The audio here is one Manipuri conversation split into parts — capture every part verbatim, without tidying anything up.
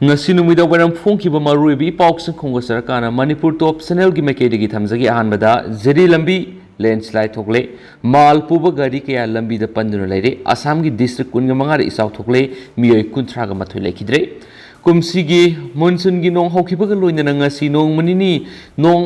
ꯉꯁꯤ ꯅꯨꯃꯤꯗꯥꯡ ꯋꯥꯏꯔꯝ ꯐꯣꯡꯈꯤꯕ ꯃꯔꯨꯑꯣꯏꯕ ꯏ ꯄꯥꯎꯁꯤꯡ ꯈꯣꯝꯒꯠꯆꯔꯀꯥꯟꯗ ꯃꯅꯤꯄꯨꯔ ꯇꯣꯞ ꯆꯦꯅꯦꯜꯒꯤ ꯃꯥꯏꯀꯩꯗꯒꯤ ꯊꯝꯖꯒꯦ꯫ ꯑꯍꯥꯟꯕꯗ ꯖꯤꯔꯤ ꯂꯝꯕꯤ ꯂꯦꯟꯁꯂꯥꯏꯠ ꯊꯣꯛꯂꯦ꯫ ꯃꯥꯜ ꯄꯨꯕ ꯒꯥꯔꯤ ꯀꯌꯥ ꯂꯝꯕꯤꯗ ꯄꯟꯗꯨꯅ ꯂꯩꯔꯦ꯫ ꯑꯁꯥꯝꯒꯤ ꯗꯤꯁꯇ꯭ꯔꯤꯛ ꯀꯨꯟꯒ ꯃꯉꯥꯗ ꯏꯆꯥꯎ ꯊꯣꯛꯂꯦ꯫ ꯃꯤꯑꯣꯏ ꯀꯨꯟꯊ꯭ꯔꯥꯒ ꯃꯥꯊꯣꯏ ꯂꯩꯈꯤꯗ꯭ꯔꯦ꯫ ꯀꯨꯝꯁꯤꯒꯤ ꯃꯣꯟꯁꯨꯟꯒꯤ ꯅꯣꯡ ꯍꯧꯈꯤꯕꯒ ꯂꯣꯏꯅꯅ ꯉꯁꯤ ꯅꯣꯡꯃ ꯅꯤꯅꯤ ꯅꯣꯡ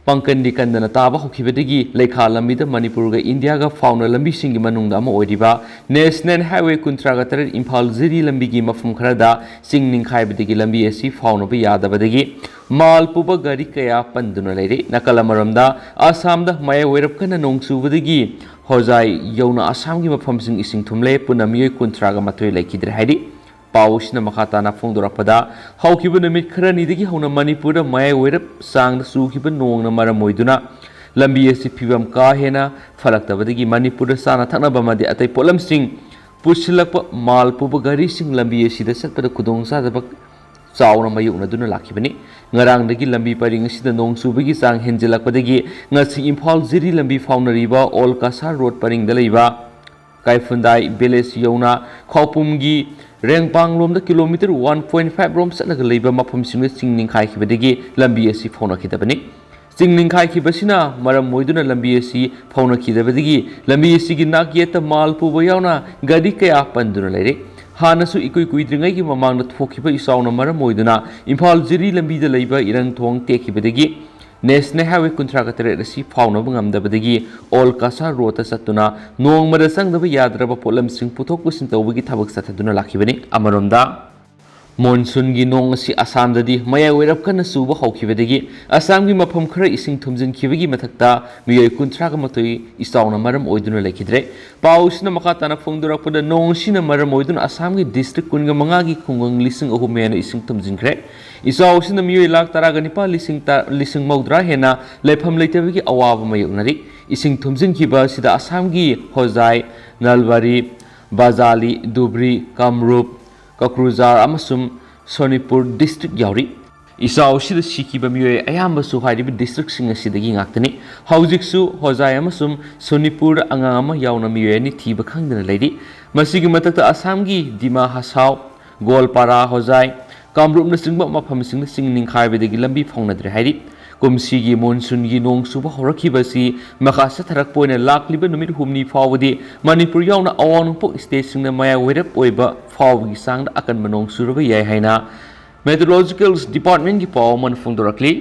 ꯄꯥꯡꯀꯟꯗꯤ ꯀꯟꯗꯅ ꯇꯥꯕ ꯍꯧꯈꯤꯕꯗꯒꯤ ꯂꯩꯈꯥ ꯂꯝꯕꯤꯗ ꯃꯅꯤꯄꯨꯔꯒ ꯏꯟꯗꯤꯌꯥꯒ ꯐꯥꯎꯅ ꯂꯝꯕꯤꯁꯤꯡꯒꯤ ꯃꯅꯨꯡꯗ ꯑꯃ ꯑꯣꯏꯔꯤꯕ ꯅꯦꯁꯅꯦꯜ ꯍꯥꯏꯋꯦ ꯀꯨꯟꯊ꯭ꯔꯥꯒ ꯇꯔꯦꯠ ꯏꯝꯐꯥꯜ ꯖꯤꯔꯤ ꯂꯝꯕꯤꯒꯤ ꯃꯐꯝ ꯈꯔꯗ ꯆꯤꯡ ꯅꯤꯡꯈꯥꯏꯕꯗꯒꯤ ꯂꯝꯕꯤ ꯑꯁꯤ ꯐꯥꯎꯅꯕ ꯌꯥꯗꯕꯗꯒꯤ ꯃꯥꯜ ꯄꯨꯕ ꯒꯥꯔꯤ ꯀꯌꯥ ꯄꯟꯗꯨꯅ ꯂꯩꯔꯦ꯫ ꯅꯥꯀꯜ ꯑꯃꯔꯣꯝꯗ ꯑꯁꯥꯝꯗ ꯃꯌꯥꯏ ꯑꯣꯏꯔꯞ ꯀꯟꯅ ꯅꯣꯡ ꯆꯨꯕꯗꯒꯤ ꯍꯣꯖꯥꯏ ꯌꯧꯅ ꯑꯁꯥꯝꯒꯤ ꯃꯐꯝꯁꯤꯡ ꯏꯁꯤꯡ ꯊꯨꯝꯂꯦ꯫ ꯄꯨꯟꯅ ꯃꯤꯑꯣꯏ ꯀꯨꯟꯊ꯭ꯔꯥꯒ ꯃꯥꯊꯣꯏ ꯂꯩꯈꯤꯗ꯭ꯔꯦ ꯍꯥꯏꯔꯤ꯫ ꯄꯥꯎ ꯑꯁꯤꯅ ꯃꯈꯥ ꯇꯥꯅ ꯐꯣꯡꯗꯣꯔꯛꯄꯗ, ꯍꯧꯈꯤꯕ ꯅꯨꯃꯤꯠ ꯈꯔꯅꯤꯗꯒꯤ ꯍꯧꯅ ꯃꯅꯤꯄꯨꯔꯗ ꯃꯌꯥꯏ ꯑꯣꯏꯔꯞ ꯆꯥꯡꯗ ꯆꯨꯈꯤꯕ ꯅꯣꯡꯅ ꯃꯔꯝ ꯑꯣꯏꯗꯨꯅ ꯂꯝꯕꯤ ꯑꯁꯤ ꯐꯤꯕꯝ ꯀꯥ ꯍꯦꯟꯅ ꯐꯔꯛꯇꯕꯗꯒꯤ ꯃꯅꯤꯄꯨꯔꯗ ꯆꯥꯅ ꯊꯛꯅꯕ ꯑꯃꯗꯤ ꯑꯇꯩ ꯄꯣꯠꯂꯝꯁꯤꯡ ꯄꯨꯁꯤꯜꯂꯛꯄ ꯃꯥꯜ ꯄꯨꯕ ꯒꯥꯔꯤꯁꯤꯡ ꯂꯝꯕꯤ ꯑꯁꯤꯗ ꯆꯠꯄꯗ ꯈꯨꯗꯣꯡꯆꯥꯗꯕ ꯆꯥꯎꯅ ꯃꯥꯌꯣꯛꯅꯗꯨꯅ ꯂꯥꯛꯈꯤꯕꯅꯤ꯫ ꯉꯔꯥꯡꯗꯒꯤ ꯂꯝꯕꯤ ꯄꯔꯤꯡ ꯑꯁꯤꯗ ꯅꯣꯡ ꯆꯨꯕꯒꯤ ꯆꯥꯡ ꯍꯦꯟꯖꯤꯜꯂꯛꯄꯗꯒꯤ ꯉꯁꯤ ꯏꯝꯐꯥꯜ ꯖꯤꯔꯤ ꯂꯝꯕꯤ ꯐꯥꯎꯅꯔꯤꯕ ꯑꯣꯜ ꯀꯁꯥꯔ ꯔꯣꯗ ꯄꯔꯤꯡꯗ ꯂꯩꯕ ꯀꯥꯏꯐꯨꯟꯗꯥꯏ ꯚꯤꯂꯦꯖ ꯌꯧꯅ ꯈꯥꯎꯄꯨꯝꯒꯤ ꯔꯦꯡꯄꯥꯡꯂꯣꯝꯗ ꯀꯤꯂꯣꯃꯤꯇꯔ ꯋꯥꯟ ꯄꯣꯏꯟ ꯐꯥꯏꯚ ꯔꯣꯝ ꯆꯠꯂꯒ ꯂꯩꯕ ꯃꯐꯝꯁꯤꯡꯗ ꯆꯤꯡ ꯅꯤꯡꯈꯥꯏꯈꯤꯕꯗꯒꯤ ꯂꯝꯕꯤ ꯑꯁꯤ ꯐꯥꯎꯅꯈꯤꯗꯕꯅꯤ꯫ ꯆꯤꯡ ꯅꯤꯡꯈꯥꯏꯈꯤꯕꯁꯤꯅ ꯃꯔꯝ ꯑꯣꯏꯗꯨꯅ ꯂꯝꯕꯤ ꯑꯁꯤ ꯐꯥꯎꯅꯈꯤꯗꯕꯗꯒꯤ ꯂꯝꯕꯤ ꯑꯁꯤꯒꯤ ꯅꯥꯛꯌꯦꯠꯇ ꯃꯥꯜ ꯄꯨꯕ ꯌꯥꯎꯅ ꯒꯥꯔꯤ ꯀꯌꯥ ꯄꯟꯗꯨꯅ ꯂꯩꯔꯦ꯫ ꯍꯥꯟꯅꯁꯨ ꯏꯀꯨꯏ ꯀꯨꯏꯗ꯭ꯔꯤꯉꯩꯒꯤ ꯃꯃꯥꯡꯗ ꯊꯣꯛꯈꯤꯕ ꯏꯆꯥꯎꯅ ꯃꯔꯝ ꯑꯣꯏꯗꯨꯅ ꯏꯝꯐꯥꯜ ꯖꯤꯔꯤ ꯂꯝꯕꯤꯗ ꯂꯩꯕ ꯏꯔꯪ ꯊꯣꯡ ꯇꯦꯛꯈꯤꯕꯗꯒꯤ ꯅꯦꯁꯅꯦꯜ ꯍꯥꯏꯋꯦ ꯀꯨꯟꯊ꯭ꯔꯥꯒ ꯇꯔꯦꯠ ꯑꯁꯤ ꯐꯥꯎꯅꯕ ꯉꯝꯗꯕꯗꯒꯤ ꯑꯣꯜ ꯀꯁꯥꯔ ꯔꯣꯗꯇ ꯆꯠꯇꯨꯅ ꯅꯣꯡꯃꯗ ꯆꯪꯗꯕ ꯌꯥꯗ꯭ꯔꯕ ꯄꯣꯠꯂꯝꯁꯤꯡ ꯄꯨꯊꯣꯛ ꯄꯨꯁꯤꯟ ꯇꯧꯕꯒꯤ ꯊꯕꯛ ꯆꯠꯊꯗꯨꯅ ꯂꯥꯛꯈꯤꯕꯅꯤ꯫ ꯑꯃꯔꯣꯝꯗ, ꯃꯣꯟꯁꯨꯟꯒꯤ ꯅꯣꯡ ꯑꯁꯤ ꯑꯁꯥꯝꯗꯗꯤ ꯃꯌꯥꯏ ꯑꯣꯏꯔꯞ ꯀꯟꯅ ꯆꯨꯕ ꯍꯧꯈꯤꯕꯗꯒꯤ ꯑꯁꯥꯝꯒꯤ ꯃꯐꯝ ꯈꯔ ꯏꯁꯤꯡ ꯊꯨꯝꯖꯤꯟꯈꯤꯕꯒꯤ ꯃꯊꯛꯇ ꯃꯤꯑꯣꯏ ꯀꯨꯟꯊ꯭ꯔꯥꯒ ꯃꯥꯊꯣꯏ ꯏꯆꯥꯎꯅ ꯃꯔꯝ ꯑꯣꯏꯗꯨꯅ ꯂꯩꯈꯤꯗ꯭ꯔꯦ꯫ ꯄꯥꯎ ꯑꯁꯤꯅ ꯃꯈꯥ ꯇꯥꯅ ꯐꯣꯡꯗꯣꯔꯛꯄꯗ, ꯅꯣꯡ ꯑꯁꯤꯅ ꯃꯔꯝ ꯑꯣꯏꯗꯨꯅ ꯑꯁꯥꯝꯒꯤ ꯗꯤꯁꯇ꯭ꯔꯤꯛ ꯀꯨꯟꯒ ꯃꯉꯥꯒꯤ ꯈꯨꯡꯒꯪ ꯂꯤꯁꯤꯡ ꯑꯍꯨꯝ ꯍꯦꯟꯅ ꯏꯁꯤꯡ ꯊꯨꯝꯖꯤꯟꯈ꯭ꯔꯦ꯫ ꯏꯆꯥꯎ ꯑꯁꯤꯅ ꯃꯤꯑꯣꯏ ꯂꯥꯈ ꯇꯔꯥꯒ ꯅꯤꯄꯥꯜ ꯂꯤꯁꯤꯡ ꯇ-, ꯂꯤꯁꯤꯡ ꯃꯧꯗ꯭ꯔꯥ ꯍꯦꯟꯅ ꯂꯩꯐꯝ ꯂꯩꯇꯕꯒꯤ ꯑꯋꯥꯕ ꯃꯥꯌꯣꯛꯅꯔꯤ꯫ ꯏꯁꯤꯡ ꯊꯨꯝꯖꯤꯟꯈꯤꯕ ꯑꯁꯤꯗ ꯑꯁꯥꯝꯒꯤ ꯍꯣꯖꯥꯏ, ꯅꯜꯕꯥꯔꯤ, ꯕꯖꯥꯂꯤ, ꯙꯨꯕ꯭ꯔꯤ, ꯀꯥꯃꯔꯨꯞ, ꯀꯀ꯭ꯔꯨꯖꯥꯔ ꯑꯃꯁꯨꯡ ꯁꯣꯅꯤꯄꯨꯔ ꯗꯤꯁꯇ꯭ꯔꯤꯛ ꯌꯥꯎꯔꯤ꯫ ꯏꯆꯥꯎ ꯑꯁꯤꯗ ꯁꯤꯈꯤꯕ ꯃꯤꯑꯣꯏ ꯑꯌꯥꯝꯕꯁꯨ ꯍꯥꯏꯔꯤꯕ ꯗꯤꯁꯇ꯭ꯔꯤꯛꯁꯤꯡ ꯑꯁꯤꯗꯒꯤ ꯉꯥꯛꯇꯅꯤ꯫ ꯍꯧꯖꯤꯛꯁꯨ ꯍꯣꯖꯥꯏ ꯑꯃꯁꯨꯡ ꯁꯣꯅꯤꯄꯨꯔꯗ ꯑꯉꯥꯡ ꯑꯃ ꯌꯥꯎꯅ ꯃꯤꯑꯣꯏ ꯑꯅꯤ ꯊꯤꯕ ꯈꯪꯗꯅ ꯂꯩꯔꯤ꯫ ꯃꯁꯤꯒꯤ ꯃꯊꯛꯇ ꯑꯁꯥꯝꯒꯤ ꯗꯤꯃꯥ ꯍꯁꯥꯎ, ꯒꯣꯜꯄꯥꯔꯥ, ꯍꯣꯖꯥꯏ, ꯀꯥꯡꯂꯨꯞꯅꯆꯤꯡꯕ ꯃꯐꯝꯁꯤꯡꯗ ꯆꯤꯡ ꯅꯤꯡꯈꯥꯏꯕꯗꯒꯤ ꯂꯝꯕꯤ ꯐꯥꯎꯅꯗ꯭ꯔꯦ ꯍꯥꯏꯔꯤ꯫ ꯀꯨꯝꯁꯤꯒꯤ ꯃꯣꯟꯁꯨꯟꯒꯤ ꯅꯣꯡ ꯆꯨꯕ ꯍꯧꯔꯛꯈꯤꯕ ꯑꯁꯤ ꯃꯈꯥ ꯆꯠꯊꯔꯛꯄ ꯑꯣꯏꯅ ꯂꯥꯛꯂꯤꯕ ꯅꯨꯃꯤꯠ ꯍꯨꯝꯅꯤ ꯐꯥꯎꯕꯗꯤ ꯃꯅꯤꯄꯨꯔ ꯌꯥꯎꯅ ꯑꯋꯥꯡ ꯅꯣꯡꯄꯣꯛ ꯁ꯭ꯇꯦꯠꯁꯤꯡꯗ ꯃꯌꯥꯏ ꯑꯣꯏꯔꯞ ꯑꯣꯏꯕ ꯐꯥꯎꯕꯒꯤ ꯆꯥꯡꯗ ꯑꯀꯟꯕ ꯅꯣꯡ ꯆꯨꯔꯕ ꯌꯥꯏ ꯍꯥꯏꯅ Meteorological Departmentꯀꯤ ꯄꯥꯎ ꯑꯃꯅ ꯐꯣꯡꯗꯣꯔꯛꯂꯤ꯫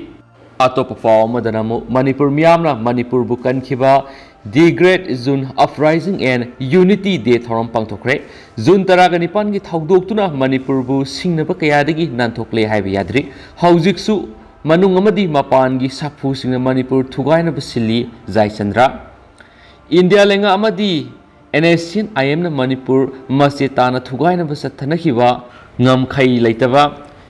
ꯑꯇꯣꯞꯄ ꯄꯥꯎ ꯑꯃꯗꯅ ꯑꯃꯨꯛ ꯃꯅꯤꯄꯨꯔ ꯃꯤꯌꯥꯝꯅ ꯃꯅꯤꯄꯨꯔꯕꯨ ꯀꯟꯈꯤꯕ The Great June Uprising and Unity Day ꯊꯧꯔꯝ ꯄꯥꯡꯊꯣꯛꯈ꯭ꯔꯦ꯫ ꯖꯨꯟ ꯇꯔꯥꯒ ꯅꯤꯄꯥꯟꯒꯤ ꯊꯧꯗꯣꯛꯇꯨꯅ ꯃꯅꯤꯄꯨꯔꯕꯨ ꯁꯤꯡꯅꯕ ꯀꯌꯥꯗꯒꯤ ꯅꯥꯟꯊꯣꯛꯂꯦ ꯍꯥꯏꯕ ꯌꯥꯗ꯭ꯔꯤ꯫ ꯍꯧꯖꯤꯛꯁꯨ ꯃꯅꯨꯡ ꯑꯃꯗꯤ ꯃꯄꯥꯟꯒꯤ ꯁꯥꯐꯨꯁꯤꯡꯅ ꯃꯅꯤꯄꯨꯔ ꯊꯨꯒꯥꯏꯅꯕ ꯁꯤꯜꯂꯤ꯫ ꯖꯥꯏꯆꯟꯗ꯭ꯔ꯫ ꯏꯟꯗꯤꯌꯥ ꯂꯩꯉꯥꯛ ꯑꯃꯗꯤ NSCN-IMꯅ ꯃꯅꯤꯄꯨꯔ ꯃꯆꯦ ꯇꯥꯅ ꯊꯨꯒꯥꯏꯅꯕ ꯆꯠꯊꯅꯈꯤꯕ ꯉꯝꯈꯩ ꯂꯩꯇꯕ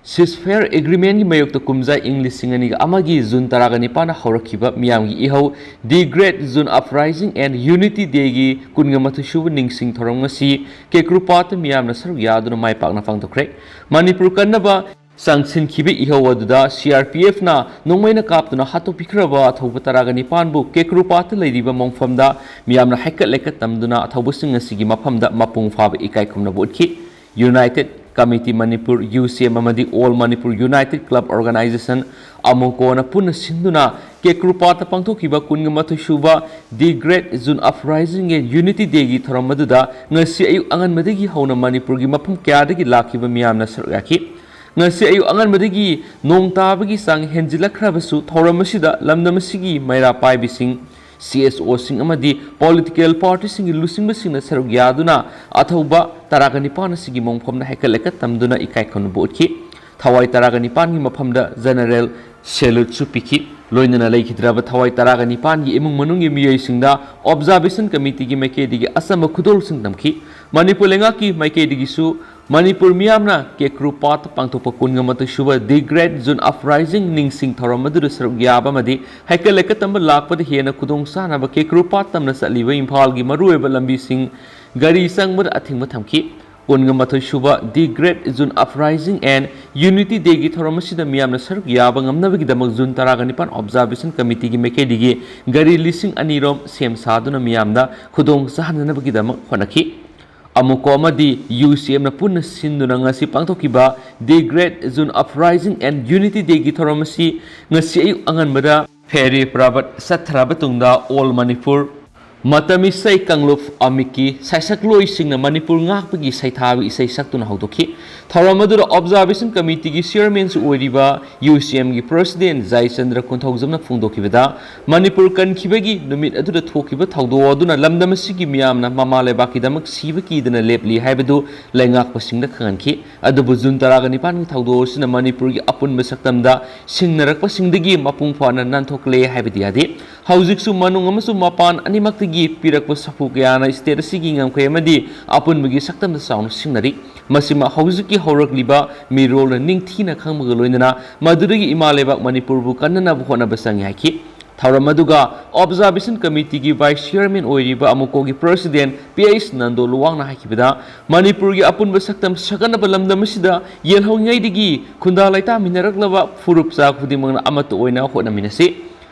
ceasefire agreementꯀꯤ ꯃꯥꯌꯣꯛꯇ ꯀꯨꯝꯖꯥ ꯏꯪ ꯂꯤꯁꯤꯡ ꯑꯅꯤꯒ ꯑꯃꯒꯤ ꯖꯨꯟ ꯇꯔꯥꯒ ꯅꯤꯄꯥꯟꯗ ꯍꯧꯔꯛꯈꯤꯕ ꯃꯤꯌꯥꯝꯒꯤ ꯏꯍꯧ The Great June Uprising and Unity Dayꯒꯤ ꯀꯨꯟꯒ ꯃꯥꯊꯣꯏ ꯁꯨꯕ ꯅꯤꯡꯁꯤꯡ ꯊꯧꯔꯝ ꯉꯁꯤ ꯀꯦꯀ꯭ꯔꯨꯄꯥꯠꯇ ꯃꯤꯌꯥꯝꯅ ꯁꯔꯨꯛ ꯌꯥꯗꯨꯅ ꯃꯥꯏ ꯄꯥꯛꯅ ꯄꯥꯡꯊꯣꯛꯈ꯭ꯔꯦ꯫ ꯃꯅꯤꯄꯨꯔ ꯀꯟꯅꯕ ꯆꯪꯁꯤꯟꯈꯤꯕ ꯏꯍꯧ ꯑꯗꯨꯗ CRPFꯅ ꯅꯣꯡꯃꯩꯅ ꯀꯥꯞꯇꯨꯅ ꯍꯥꯠꯇꯣꯛꯄꯤꯈ꯭ꯔꯕ ꯑꯊꯧꯕ ꯇꯔꯥꯒ ꯅꯤꯄꯥꯟꯕꯨ ꯀꯦꯀ꯭ꯔꯨꯄꯥꯠꯇ ꯂꯩꯔꯤꯕ ꯃꯣꯡꯐꯝꯗ ꯃꯤꯌꯥꯝꯅ ꯍꯥꯏꯀꯠ ꯂꯩꯀꯠ ꯇꯝꯗꯨꯅ ꯑꯊꯧꯕꯁꯤꯡ ꯑꯁꯤꯒꯤ ꯃꯐꯝꯗ ꯃꯄꯨꯡ ꯐꯥꯕ ꯏꯀꯥꯏ ꯈꯨꯝꯅꯕ ꯎꯠꯈꯤ꯫ United Committee Manipur, UCM, ꯑꯃꯗꯤ All Manipur United Club Organisation, AMUCOꯅ ꯄꯨꯟꯅ ꯁꯤꯟꯗꯨꯅ ꯀꯦꯀ꯭ꯔꯨꯄꯥꯠꯇ ꯄꯥꯡꯊꯣꯛꯈꯤꯕ ꯀꯨꯟꯒ ꯃꯥꯊꯣꯏ ꯁꯨꯕ The Great June Uprising and Unity Dayꯒꯤ ꯊꯧꯔꯝ ꯑꯗꯨꯗ ꯉꯁꯤ ꯑꯌꯨꯛ ꯑꯉꯟꯕꯗꯒꯤ ꯍꯧꯅ ꯃꯅꯤꯄꯨꯔꯒꯤ ꯃꯐꯝ ꯀꯌꯥꯗꯒꯤ ꯂꯥꯛꯈꯤꯕ ꯃꯤꯌꯥꯝꯅ ꯁꯔꯨꯛ ꯌꯥꯈꯤ꯫ ꯉꯁꯤ ꯑꯌꯨꯛ ꯑꯉꯟꯕꯗꯒꯤ ꯅꯣꯡ ꯇꯥꯕꯒꯤ ꯆꯥꯡ ꯍꯦꯟꯖꯤꯜꯂꯛꯈ꯭ꯔꯕꯁꯨ, ꯊꯧꯔꯝ ꯑꯁꯤꯗ ꯂꯝꯗꯝ ꯑꯁꯤꯒꯤ ꯃꯩꯔꯥ ꯄꯥꯏꯕꯤꯁꯤꯡ, CSOꯁꯤꯡ ꯑꯃꯗꯤ political partyꯁꯤꯡꯒꯤ ꯂꯨꯆꯤꯡꯕꯁꯤꯡꯅ ꯁꯔꯨꯛ ꯌꯥꯗꯨꯅ ꯑꯊꯧꯕ ꯇꯔꯥꯒ ꯅꯤꯄꯥꯟ ꯑꯁꯤꯒꯤ ꯃꯣꯡꯐꯝꯗ ꯍꯥꯏꯀꯠ ꯂꯩꯀꯠ ꯇꯝꯗꯨꯅ ꯏꯀꯥꯏ ꯈꯨꯝꯅꯕ ꯎꯠꯈꯤ꯫ ꯊꯋꯥꯏ ꯇꯔꯥꯒ ꯅꯤꯄꯥꯟꯒꯤ ꯃꯐꯝꯗ general saluteꯁꯨ ꯄꯤꯈꯤ꯫ ꯂꯣꯏꯅꯅ ꯂꯩꯈꯤꯗ꯭ꯔꯕ ꯊꯋꯥꯏ ꯇꯔꯥꯒ ꯅꯤꯄꯥꯟꯒꯤ ꯏꯃꯨꯡ ꯃꯅꯨꯡꯒꯤ ꯃꯤꯑꯣꯏꯁꯤꯡꯗ Observation Committeeꯒꯤ ꯃꯥꯏꯀꯩꯗꯒꯤ ꯑꯆꯝꯕ ꯈꯨꯗꯣꯜꯁꯤꯡ ꯇꯝꯈꯤ꯫ ꯃꯅꯤꯄꯨꯔ ꯂꯩꯉꯥꯛꯀꯤ ꯃꯥꯏꯀꯩꯗꯒꯤꯁꯨ ꯃꯅꯤꯄꯨꯔ ꯃꯤꯌꯥꯝꯅ ꯀꯦꯀ꯭ꯔꯨꯄꯥꯠꯇ ꯄꯥꯡꯊꯣꯛꯄ ꯀꯨꯟꯒ ꯃꯥꯊꯣꯏ ꯁꯨꯕ The Great June Uprising ꯅꯤꯡꯁꯤꯡ ꯊꯧꯔꯝ ꯑꯗꯨꯗ ꯁꯔꯨꯛ ꯌꯥꯕ ꯑꯃꯗꯤ ꯍꯥꯏꯀꯠ ꯂꯩꯀꯠ ꯇꯝꯕ ꯂꯥꯛꯄꯗ ꯍꯦꯟꯅ ꯈꯨꯗꯣꯡ ꯆꯥꯅꯕ ꯀꯦꯀ꯭ꯔꯨꯄꯥꯠ ꯇꯝꯅ ꯆꯠꯂꯤꯕ ꯏꯝꯐꯥꯜꯒꯤ ꯃꯔꯨꯑꯣꯏꯕ ꯂꯝꯕꯤꯁꯤꯡ ꯒꯥꯔꯤ ꯆꯪꯕꯗ ꯑꯊꯤꯡꯕ ꯊꯝꯈꯤ꯫ ꯀꯨꯟꯒ ꯃꯥꯊꯣꯏ ꯁꯨꯕ The Great June Uprising and Unity Dayꯒꯤ ꯊꯧꯔꯝ ꯑꯁꯤꯗ ꯃꯤꯌꯥꯝꯅ ꯁꯔꯨꯛ ꯌꯥꯕ ꯉꯝꯅꯕꯒꯤꯗꯃꯛ ꯖꯨꯟ ꯇꯔꯥꯒ ꯅꯤꯄꯥꯟ Observation Committeeꯒꯤ ꯃꯥꯏꯀꯩꯗꯒꯤ ꯒꯥꯔꯤ ꯂꯤꯁꯤꯡ ꯑꯅꯤ ꯔꯣꯝ ꯁꯦꯝ ꯁꯥꯗꯨꯅ ꯃꯤꯌꯥꯝꯗ ꯈꯨꯗꯣꯡ ꯆꯥꯍꯟꯅꯅꯕꯒꯤꯗꯃꯛ ꯍꯣꯠꯅꯈꯤ꯫ ꯑꯃꯨꯛꯀꯣ ꯑꯃꯗꯤ UCMꯅ ꯄꯨꯟꯅ ꯁꯤꯟꯗꯨꯅ ꯉꯁꯤ ꯄꯥꯡꯊꯣꯛꯈꯤꯕ The Great Zone Uprising and Unity Dayꯒꯤ ꯊꯧꯔꯝ ꯑꯁꯤ ꯉꯁꯤ ꯑꯌꯨꯛ ꯑꯉꯟꯕꯗ ꯐꯦꯔꯤ ꯄ꯭ꯔꯕꯠ ꯆꯠꯊꯔꯕ ꯇꯨꯡꯗ All Manipur ꯃꯇꯝ ꯏꯁꯩ ꯀꯥꯡꯂꯨꯞ ꯑꯃꯤꯛꯀꯤ ꯁꯩꯁꯛꯂꯣꯏꯁꯤꯡꯅ ꯃꯅꯤꯄꯨꯔ ꯉꯥꯛꯄꯒꯤ ꯁꯩꯊꯥꯕ ꯏꯁꯩ ꯁꯛꯇꯨꯅ ꯍꯧꯗꯣꯛꯈꯤ꯫ ꯊꯧꯔꯝ ꯑꯗꯨꯗ Observation Committeeꯒꯤ Chairmanꯁꯨ ꯑꯣꯏꯔꯤꯕ UCMꯒꯤ President ꯖꯌꯆꯟꯗ꯭ꯔ ꯀꯣꯟꯊꯧꯖꯝꯅ ꯐꯣꯡꯗꯣꯛꯈꯤꯕꯗ, ꯃꯅꯤꯄꯨꯔ ꯀꯟꯈꯤꯕꯒꯤ ꯅꯨꯃꯤꯠ ꯑꯗꯨꯗ ꯊꯣꯛꯈꯤꯕ ꯊꯧꯗꯣꯛ ꯑꯗꯨꯅ ꯂꯝꯗꯝ ꯑꯁꯤꯒꯤ ꯃꯤꯌꯥꯝꯅ ꯃꯃꯥ ꯂꯩꯕꯥꯛꯀꯤꯗꯃꯛ ꯁꯤꯕ ꯀꯤꯗꯅ ꯂꯦꯞꯂꯤ ꯍꯥꯏꯕꯗꯨ ꯂꯩꯉꯥꯛꯄꯁꯤꯡꯗ ꯈꯪꯍꯟꯈꯤ꯫ ꯑꯗꯨꯕꯨ ꯖꯨꯟ ꯇꯔꯥꯒ ꯅꯤꯄꯥꯟꯒꯤ ꯊꯧꯗꯣꯛ ꯑꯁꯤꯅ ꯃꯅꯤꯄꯨꯔꯒꯤ ꯑꯄꯨꯟꯕ ꯁꯛꯇꯝꯗ ꯁꯤꯡꯅꯔꯛꯄꯁꯤꯡꯗꯒꯤ ꯃꯄꯨꯡ ꯐꯥꯅ ꯅꯥꯟꯊꯣꯛꯂꯦ ꯍꯥꯏꯕꯗꯤ ꯌꯥꯗꯦ꯫ ꯍꯧꯖꯤꯛꯁꯨ ꯃꯅꯨꯡ ꯑꯃꯁꯨꯡ ꯃꯄꯥꯟ ꯑꯅꯤꯃꯛꯇꯒꯤ ꯄꯤꯔꯛꯄ ꯁꯥꯐꯨ ꯀꯌꯥꯅ state ꯑꯁꯤꯒꯤ ꯉꯝꯈꯩ ꯑꯃꯗꯤ ꯑꯄꯨꯟꯕꯒꯤ ꯁꯛꯇꯝꯗ ꯆꯥꯎꯅ ꯁꯤꯡꯅꯔꯤ꯫ ꯃꯁꯤꯃ ꯍꯧꯖꯤꯛꯀꯤ ꯍꯧꯔꯛꯂꯤꯕ ꯃꯤꯔꯣꯜꯅ ꯅꯤꯡꯊꯤꯅ ꯈꯪꯕꯒ ꯂꯣꯏꯅꯅ ꯃꯗꯨꯗꯒꯤ ꯏꯃꯥ ꯂꯩꯕꯥꯛ ꯃꯅꯤꯄꯨꯔꯕꯨ ꯀꯟꯅꯅꯕ ꯍꯣꯠꯅꯕ ꯆꯪꯏ ꯍꯥꯏꯈꯤ꯫ ꯊꯧꯔꯝ ꯑꯗꯨꯒ Observation Committeeꯒꯤ Vice Chairman ꯑꯣꯏꯔꯤꯕ ꯑꯃꯨꯀꯣꯒꯤ President ꯄꯤ ꯑꯩꯆ ꯅꯟꯗꯣ ꯂꯨꯋꯥꯡꯅ ꯍꯥꯏꯈꯤꯕꯗ, ꯃꯅꯤꯄꯨꯔꯒꯤ ꯑꯄꯨꯟꯕ ꯁꯛꯇꯝ ꯁꯥꯒꯠꯅꯕ ꯂꯝꯗꯝ ꯑꯁꯤꯗ ꯌꯦꯜꯍꯧꯉꯩꯗꯒꯤ ꯈꯨꯟꯗꯥ ꯂꯩꯇꯥꯃꯤꯟꯅꯔꯛꯂꯕ ꯐꯨꯔꯨꯞ ꯆꯥ ꯈꯨꯗꯤꯡꯃꯛꯅ ꯑꯃꯠꯇ ꯑꯣꯏꯅ ꯍꯣꯠꯅꯃꯤꯟꯅꯁꯤ꯫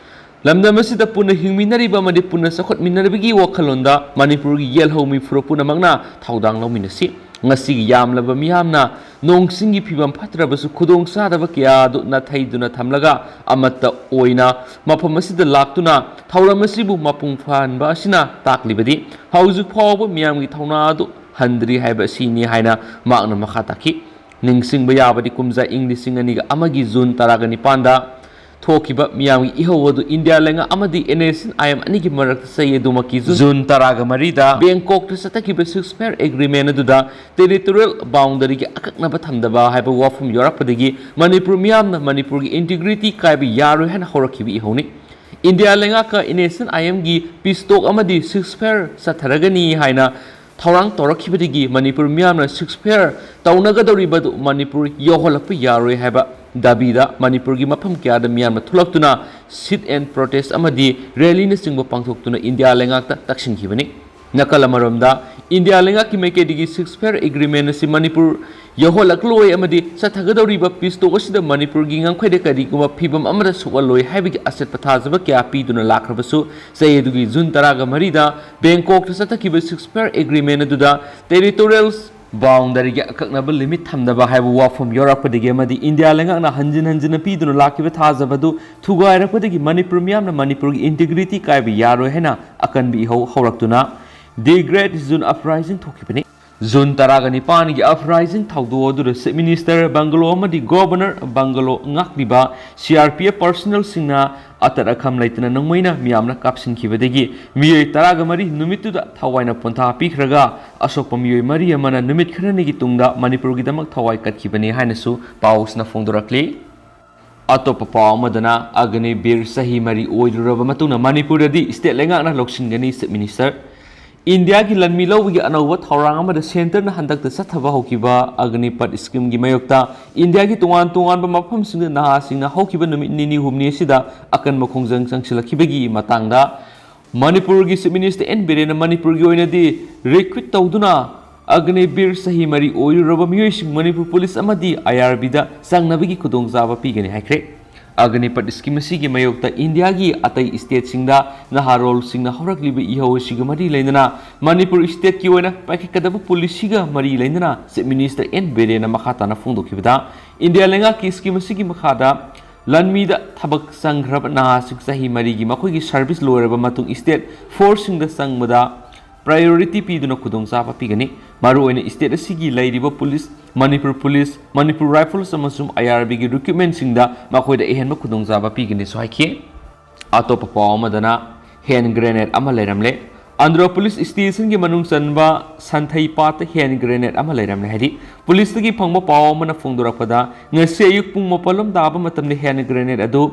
ꯂꯝꯗꯝ ꯑꯁꯤꯗ ꯄꯨꯟꯅ ꯍꯤꯡꯃꯤꯟꯅꯔꯤꯕ ꯑꯃꯗꯤ ꯄꯨꯟꯅ ꯆꯥꯎꯈꯠꯃꯤꯟꯅꯔꯤꯕꯒꯤ ꯋꯥꯈꯜꯂꯣꯟꯗ ꯃꯅꯤꯄꯨꯔꯒꯤ ꯌꯦꯜꯍꯧꯃꯤ ꯐꯨꯔꯨꯞ ꯄꯨꯝꯅꯃꯛꯅ ꯊꯧꯗꯥꯡ ꯂꯧꯃꯤꯟꯅꯁꯤ꯫ ꯉꯁꯤꯒꯤ ꯌꯥꯝꯂꯕ ꯃꯤꯌꯥꯝꯅ ꯅꯣꯡ ꯆꯤꯡꯒꯤ ꯐꯤꯕꯝ ꯐꯠꯇ꯭ꯔꯕꯁꯨ ꯈꯨꯗꯣꯡꯆꯥꯗꯕ ꯀꯌꯥ ꯑꯗꯨ ꯅꯥꯊꯩꯗꯨꯅ ꯊꯝꯂꯒ ꯑꯃꯠꯇ ꯑꯣꯏꯅ ꯃꯐꯝ ꯑꯁꯤꯗ ꯂꯥꯛꯇꯨꯅ ꯊꯧꯔꯝ ꯑꯁꯤꯕꯨ ꯃꯄꯨꯡ ꯐꯥꯍꯟꯕ ꯑꯁꯤꯅ ꯇꯥꯛꯂꯤꯕꯗꯤ ꯍꯧꯖꯤꯛ ꯐꯥꯎꯕ ꯃꯤꯌꯥꯝꯒꯤ ꯊꯧꯅꯥ ꯑꯗꯨ ꯍꯟꯗ꯭ꯔꯤ ꯍꯥꯏꯕ ꯑꯁꯤꯅꯤ ꯍꯥꯏꯅ ꯃꯍꯥꯛꯅ ꯃꯈꯥ ꯇꯥꯈꯤ꯫ ꯅꯤꯡꯁꯤꯡꯕ ꯌꯥꯕꯗꯤ ꯀꯨꯝꯖꯥ ꯏꯪ ꯂꯤꯁꯤꯡ ꯑꯅꯤꯒ ꯑꯃꯒꯤ ꯖꯨꯟ ꯇꯔꯥꯒ ꯅꯤꯄꯥꯟꯗ ꯊꯣꯛꯈꯤꯕ ꯃꯤꯌꯥꯝꯒꯤ ꯏꯍꯧ ꯑꯗꯨ ꯏꯟꯗꯤꯌꯥ ꯂꯩꯉꯥꯛ ꯑꯃꯗꯤ NSCN-IM ꯑꯅꯤꯒꯤ ꯃꯔꯛꯇ ꯆꯍꯤ ꯑꯗꯨꯃꯛꯀꯤ ꯖꯨꯟ ꯇꯔꯥꯒ ꯃꯔꯤꯗ ꯕꯦꯡꯀꯣꯛꯇ ꯆꯠꯊꯈꯤꯕ ceasefire agreement ꯑꯗꯨꯗ territorial boundaryꯒꯤ ꯑꯀꯛꯅꯕ ꯊꯝꯗꯕ ꯍꯥꯏꯕ ꯋꯥꯐꯝ ꯌꯥꯎꯔꯛꯄꯗꯒꯤ ꯃꯅꯤꯄꯨꯔ ꯃꯤꯌꯥꯝꯅ ꯃꯅꯤꯄꯨꯔꯒꯤ integrity ꯀꯥꯏꯕ ꯌꯥꯔꯣꯏ ꯍꯥꯏꯅ ꯍꯧꯔꯛꯈꯤꯕ ꯏꯍꯧꯅꯤ꯫ ꯏꯟꯗꯤꯌꯥ ꯂꯩꯉꯥꯛꯀ NSCN-IMꯒꯤ peace talk ꯑꯃꯗꯤ ceasefire ꯆꯠꯊꯔꯒꯅꯤ ꯍꯥꯏꯅ ꯊꯧꯔꯥꯡ ꯇꯧꯔꯛꯈꯤꯕꯗꯒꯤ ꯃꯅꯤꯄꯨꯔ ꯃꯤꯌꯥꯝꯅ ceasefire ꯇꯧꯅꯒꯗꯧꯔꯤꯕꯗꯨ ꯃꯅꯤꯄꯨꯔ ꯌꯧꯍꯜꯂꯛꯄ ꯌꯥꯔꯣꯏ ꯍꯥꯏꯕ ꯗꯥꯕꯤꯗ ꯃꯅꯤꯄꯨꯔꯒꯤ ꯃꯐꯝ ꯀꯌꯥꯗ ꯃꯤꯌꯥꯝꯅ ꯊꯣꯛꯂꯛꯇꯨꯅ sit-in protest ꯑꯃꯗꯤ rallyꯅꯆꯤꯡꯕ ꯄꯥꯡꯊꯣꯛꯇꯨꯅ ꯏꯟꯗꯤꯌꯥ ꯂꯩꯉꯥꯛꯇ ꯇꯛꯁꯤꯟꯈꯤꯕꯅꯤ꯫ ꯅꯥꯀꯜ ꯑꯃꯔꯣꯝꯗ, ꯏꯟꯗꯤꯌꯥ ꯂꯩꯉꯥꯛꯀꯤ ꯃꯥꯏꯀꯩꯗꯒꯤ ceasefire agreement ꯑꯁꯤ ꯃꯅꯤꯄꯨꯔ ꯌꯧꯍꯜꯂꯛꯂꯣꯏ ꯑꯃꯗꯤ ꯆꯠꯊꯒꯗꯧꯔꯤꯕ peace talk ꯑꯁꯤꯗ ꯃꯅꯤꯄꯨꯔꯒꯤ ꯉꯝꯈꯩꯗ ꯀꯔꯤꯒꯨꯝꯕ ꯐꯤꯕꯝ ꯑꯃꯗ ꯁꯣꯛꯍꯜꯂꯣꯏ ꯍꯥꯏꯕꯒꯤ ꯑꯁꯦꯠꯄ ꯊꯥꯖꯕ ꯀꯌꯥ ꯄꯤꯗꯨꯅ ꯂꯥꯛꯈ꯭ꯔꯕꯁꯨ, ꯆꯍꯤ ꯑꯗꯨꯒꯤ ꯖꯨꯟ ꯇꯔꯥꯒ ꯃꯔꯤꯗ ꯕꯦꯡꯀꯣꯛꯇ ꯆꯠꯊꯈꯤꯕ ceasefire agreement ꯑꯗꯨꯗ territorial boundaryꯒꯤ ꯑꯀꯛꯅꯕ limit ꯊꯝꯗꯕ ꯍꯥꯏꯕ ꯋꯥꯐꯝ ꯌꯥꯎꯔꯛꯄꯗꯒꯤ ꯑꯃꯗꯤ ꯏꯟꯗꯤꯌꯥ ꯂꯩꯉꯥꯛꯅ ꯍꯟꯖꯤꯟ ꯍꯟꯖꯤꯟꯅ ꯄꯤꯗꯨꯅ ꯂꯥꯛꯈꯤꯕ ꯊꯥꯖꯕ ꯑꯗꯨ ꯊꯨꯒꯥꯏꯔꯛꯄꯗꯒꯤ ꯃꯅꯤꯄꯨꯔ ꯃꯤꯌꯥꯝꯅ ꯃꯅꯤꯄꯨꯔꯒꯤ integrity ꯀꯥꯏꯕ ꯌꯥꯔꯣꯏ ꯍꯥꯏꯅ ꯑꯀꯟꯕ ꯏꯍꯧ ꯍꯧꯔꯛꯇꯨꯅ The Great Zoom Uprising ꯊꯣꯛꯈꯤꯕꯅꯤ꯫ ꯖꯨꯟ ꯇꯔꯥꯒ ꯅꯤꯄꯥꯟꯒꯤ uprising ꯊꯧꯗꯣꯛ ꯑꯗꯨꯗ Chief Minister bungalow ꯑꯃꯗꯤ Governor bungalow ꯉꯥꯛꯂꯤꯕ CRPF personnelꯁꯤꯡꯅ ꯑꯇꯠ ꯑꯈꯝ ꯂꯩꯇꯅ ꯅꯣꯡꯃꯩꯅ ꯃꯤꯌꯥꯝꯅ ꯀꯥꯞꯁꯤꯟꯈꯤꯕꯗꯒꯤ ꯃꯤꯑꯣꯏ ꯇꯔꯥꯒ ꯃꯔꯤ ꯅꯨꯃꯤꯠꯇꯨꯗ ꯊꯋꯥꯏꯅ ꯄꯣꯟꯊꯥ ꯄꯤꯈ꯭ꯔꯒ, ꯑꯁꯣꯛꯄ ꯃꯤꯑꯣꯏ ꯃꯔꯤ ꯑꯃꯅ ꯅꯨꯃꯤꯠ ꯈꯔꯅꯤꯒꯤ ꯇꯨꯡꯗ ꯃꯅꯤꯄꯨꯔꯒꯤꯗꯃꯛ ꯊꯋꯥꯏ ꯀꯠꯈꯤꯕꯅꯤ ꯍꯥꯏꯅꯁꯨ ꯄꯥꯎꯁꯤꯅ ꯐꯣꯡꯗꯣꯔꯛꯂꯤ꯫ ꯑꯇꯣꯞꯄ ꯄꯥꯎ ꯑꯃꯗꯅ, ꯑꯒꯅꯤꯕꯤꯔ ꯆꯍꯤ ꯃꯔꯤ ꯑꯣꯏꯔꯨꯔꯕ ꯃꯇꯨꯡꯗ ꯃꯅꯤꯄꯨꯔꯗꯗꯤ state ꯂꯩꯉꯥꯛꯅ ꯂꯧꯁꯤꯟꯒꯅꯤ, Chief Minister꯫ ꯏꯟꯗꯤꯌꯥꯒꯤ ꯂꯟꯃꯤ ꯂꯧꯕꯒꯤ ꯑꯅꯧꯕ ꯊꯧꯔꯥꯡ ꯑꯃꯗ centreꯅ ꯍꯟꯗꯛꯇ ꯆꯠꯊꯕ ꯍꯧꯈꯤꯕ ꯑꯒꯅꯤꯄꯠ schemeꯒꯤ ꯃꯥꯌꯣꯛꯇ ꯏꯟꯗꯤꯌꯥꯒꯤ ꯇꯣꯉꯥꯟ ꯇꯣꯉꯥꯟꯕ ꯃꯐꯝꯁꯤꯡꯗ ꯅꯍꯥꯁꯤꯡꯅ ꯍꯧꯈꯤꯕ ꯅꯨꯃꯤꯠ ꯅꯤꯅꯤ ꯍꯨꯝꯅꯤ ꯑꯁꯤꯗ ꯑꯀꯟꯕ ꯈꯣꯡꯖꯪ ꯆꯪꯁꯤꯜꯂꯛꯈꯤꯕꯒꯤ ꯃꯇꯥꯡꯗ ꯃꯅꯤꯄꯨꯔꯒꯤ Chief Minister ꯑꯦꯟ ꯕꯤꯔꯦꯟꯅ ꯃꯅꯤꯄꯨꯔꯒꯤ ꯑꯣꯏꯅꯗꯤ recruit ꯇꯧꯗꯨꯅ ꯑꯒꯅꯤꯕꯤꯔ ꯆꯍꯤ ꯃꯔꯤ ꯑꯣꯏꯔꯨꯔꯕ ꯃꯤꯑꯣꯏꯁꯤꯡ ꯃꯅꯤꯄꯨꯔ ꯄꯨꯂꯤꯁ ꯑꯃꯗꯤ IRBꯗ ꯆꯪꯅꯕꯒꯤ ꯈꯨꯗꯣꯡꯆꯥꯕ ꯄꯤꯒꯅꯤ ꯍꯥꯏꯈ꯭ꯔꯦ꯫ ꯑꯒꯅꯤꯄꯠ scheme ꯑꯁꯤꯒꯤ ꯃꯥꯌꯣꯛꯇ ꯏꯟꯗꯤꯌꯥꯒꯤ ꯑꯇꯩ stateꯁꯤꯡꯗ ꯅꯍꯥꯔꯣꯜꯁꯤꯡꯅ ꯍꯧꯔꯛꯂꯤꯕ ꯏꯍꯧ ꯑꯁꯤꯒ ꯃꯔꯤ ꯂꯩꯅꯅ ꯃꯅꯤꯄꯨꯔ stateꯀꯤ ꯑꯣꯏꯅ ꯄꯥꯏꯈꯠꯀꯗꯕ policyꯒ ꯃꯔꯤ ꯂꯩꯅꯅ Chief Minister ꯑꯦꯟ ꯕꯤꯔꯦꯟꯅ ꯃꯈꯥ ꯇꯥꯅ ꯐꯣꯡꯗꯣꯛꯈꯤꯕꯗ, ꯏꯟꯗꯤꯌꯥ ꯂꯩꯉꯥꯛꯀꯤ scheme ꯑꯁꯤꯒꯤ ꯃꯈꯥꯗ ꯂꯟꯃꯤꯗ ꯊꯕꯛ ꯆꯪꯈ꯭ꯔꯕ ꯅꯍꯥꯁꯤꯡ ꯆꯍꯤ ꯃꯔꯤꯒꯤ ꯃꯈꯣꯏꯒꯤ service ꯂꯣꯏꯔꯕ ꯃꯇꯨꯡ state forceꯁꯤꯡꯗ ꯆꯪꯕꯗ priority ꯄꯤꯗꯨꯅ ꯈꯨꯗꯣꯡꯆꯥꯕ ꯄꯤꯒꯅꯤ꯫ ꯃꯔꯨꯑꯣꯏꯅ state ꯑꯁꯤꯒꯤ ꯂꯩꯔꯤꯕ police, Manipur police, Manipur Rifles ꯑꯃꯁꯨꯡ IRBꯒꯤ recruitmentꯁꯤꯡꯗ ꯃꯈꯣꯏꯗ ꯑꯍꯦꯟꯕ ꯈꯨꯗꯣꯡꯆꯥꯕ ꯄꯤꯒꯅꯤꯁꯨ ꯍꯥꯏꯈꯤ꯫ ꯑꯇꯣꯞꯄ ꯄꯥꯎ ꯑꯃꯗꯅ, hand grenade ꯑꯃ ꯂꯩꯔꯝꯂꯦ꯫ ꯑꯟꯗ꯭ꯔꯣ police stationꯒꯤ ꯃꯅꯨꯡ ꯆꯟꯕ ꯁꯟꯊꯩ ꯄꯥꯠꯇ hand grenade ꯑꯃ ꯂꯩꯔꯝꯂꯦ ꯍꯥꯏꯗꯤ, ꯄꯨꯂꯤꯁꯇꯒꯤ ꯐꯪꯕ ꯄꯥꯎ ꯑꯃꯅ ꯐꯣꯡꯗꯣꯔꯛꯄꯗ, ꯉꯁꯤ ꯑꯌꯨꯛ ꯄꯨꯡ ꯃꯥꯄꯜ ꯂꯣꯝ ꯇꯥꯕ ꯃꯇꯝꯗ hand grenade ꯑꯗꯨ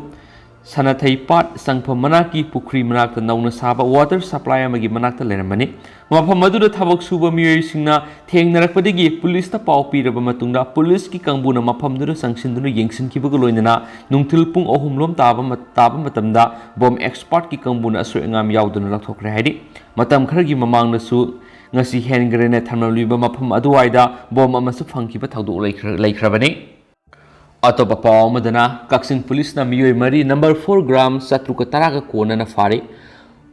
ꯁꯅꯥꯊꯩ ꯄꯥꯠ ꯆꯪꯐꯝ ꯃꯅꯥꯛꯀꯤ ꯄꯨꯈ꯭ꯔꯤ ꯃꯅꯥꯛꯇ ꯅꯧꯅ ꯁꯥꯕ water supply ꯑꯃꯒꯤ ꯃꯅꯥꯛꯇ ꯂꯩꯔꯝꯕꯅꯤ꯫ ꯃꯐꯝ ꯑꯗꯨꯗ ꯊꯕꯛ ꯁꯨꯕ ꯃꯤꯑꯣꯏꯁꯤꯡꯅ ꯊꯦꯡꯅꯔꯛꯄꯗꯒꯤ ꯄꯨꯂꯤꯁꯇ ꯄꯥꯎ ꯄꯤꯔꯕ ꯃꯇꯨꯡꯗ ꯄꯨꯂꯤꯁꯀꯤ ꯀꯥꯡꯕꯨꯅ ꯃꯐꯝꯗꯨꯗ ꯆꯪꯁꯤꯟꯗꯨꯅ ꯌꯦꯡꯁꯤꯟꯈꯤꯕꯒ ꯂꯣꯏꯅꯅ ꯅꯨꯡꯊꯤꯜ ꯄꯨꯡ ꯑꯍꯨꯝ ꯂꯣꯝ ꯇꯥꯕ ꯃ-, ꯇꯥꯕ ꯃꯇꯝꯗ bomb expertꯀꯤ ꯀꯥꯡꯕꯨꯅ ꯑꯁꯣꯏ ꯑꯉꯥꯝ ꯌꯥꯎꯗꯅ ꯂꯧꯊꯣꯛꯈ꯭ꯔꯦ ꯍꯥꯏꯔꯤ꯫ ꯃꯇꯝ ꯈꯔꯒꯤ ꯃꯃꯥꯡꯗꯁꯨ ꯉꯁꯤ ꯍꯦꯟ ꯒ꯭ꯔꯦꯅꯦꯗ ꯊꯝꯂꯝꯂꯤꯕ ꯃꯐꯝ ꯑꯗꯨꯋꯥꯏꯗ ꯕꯣꯝ ꯑꯃꯁꯨ ꯐꯪꯈꯤꯕ ꯊꯧꯗꯣꯛ ꯂꯩꯈ꯭ꯔ-, ꯂꯩꯈ꯭ꯔꯕꯅꯤ꯫ ꯑꯇꯣꯞꯄ ꯄꯥꯎ ꯑꯃꯗꯅ, ꯀꯛꯆꯤꯡ ꯄꯨꯂꯤꯁꯅ ꯃꯤꯑꯣꯏ ꯃꯔꯤ number four gram ꯆꯥꯇ꯭ꯔꯨꯛꯀ ꯇꯔꯥꯒ ꯀꯣꯟꯅꯅ ꯐꯥꯔꯤ꯫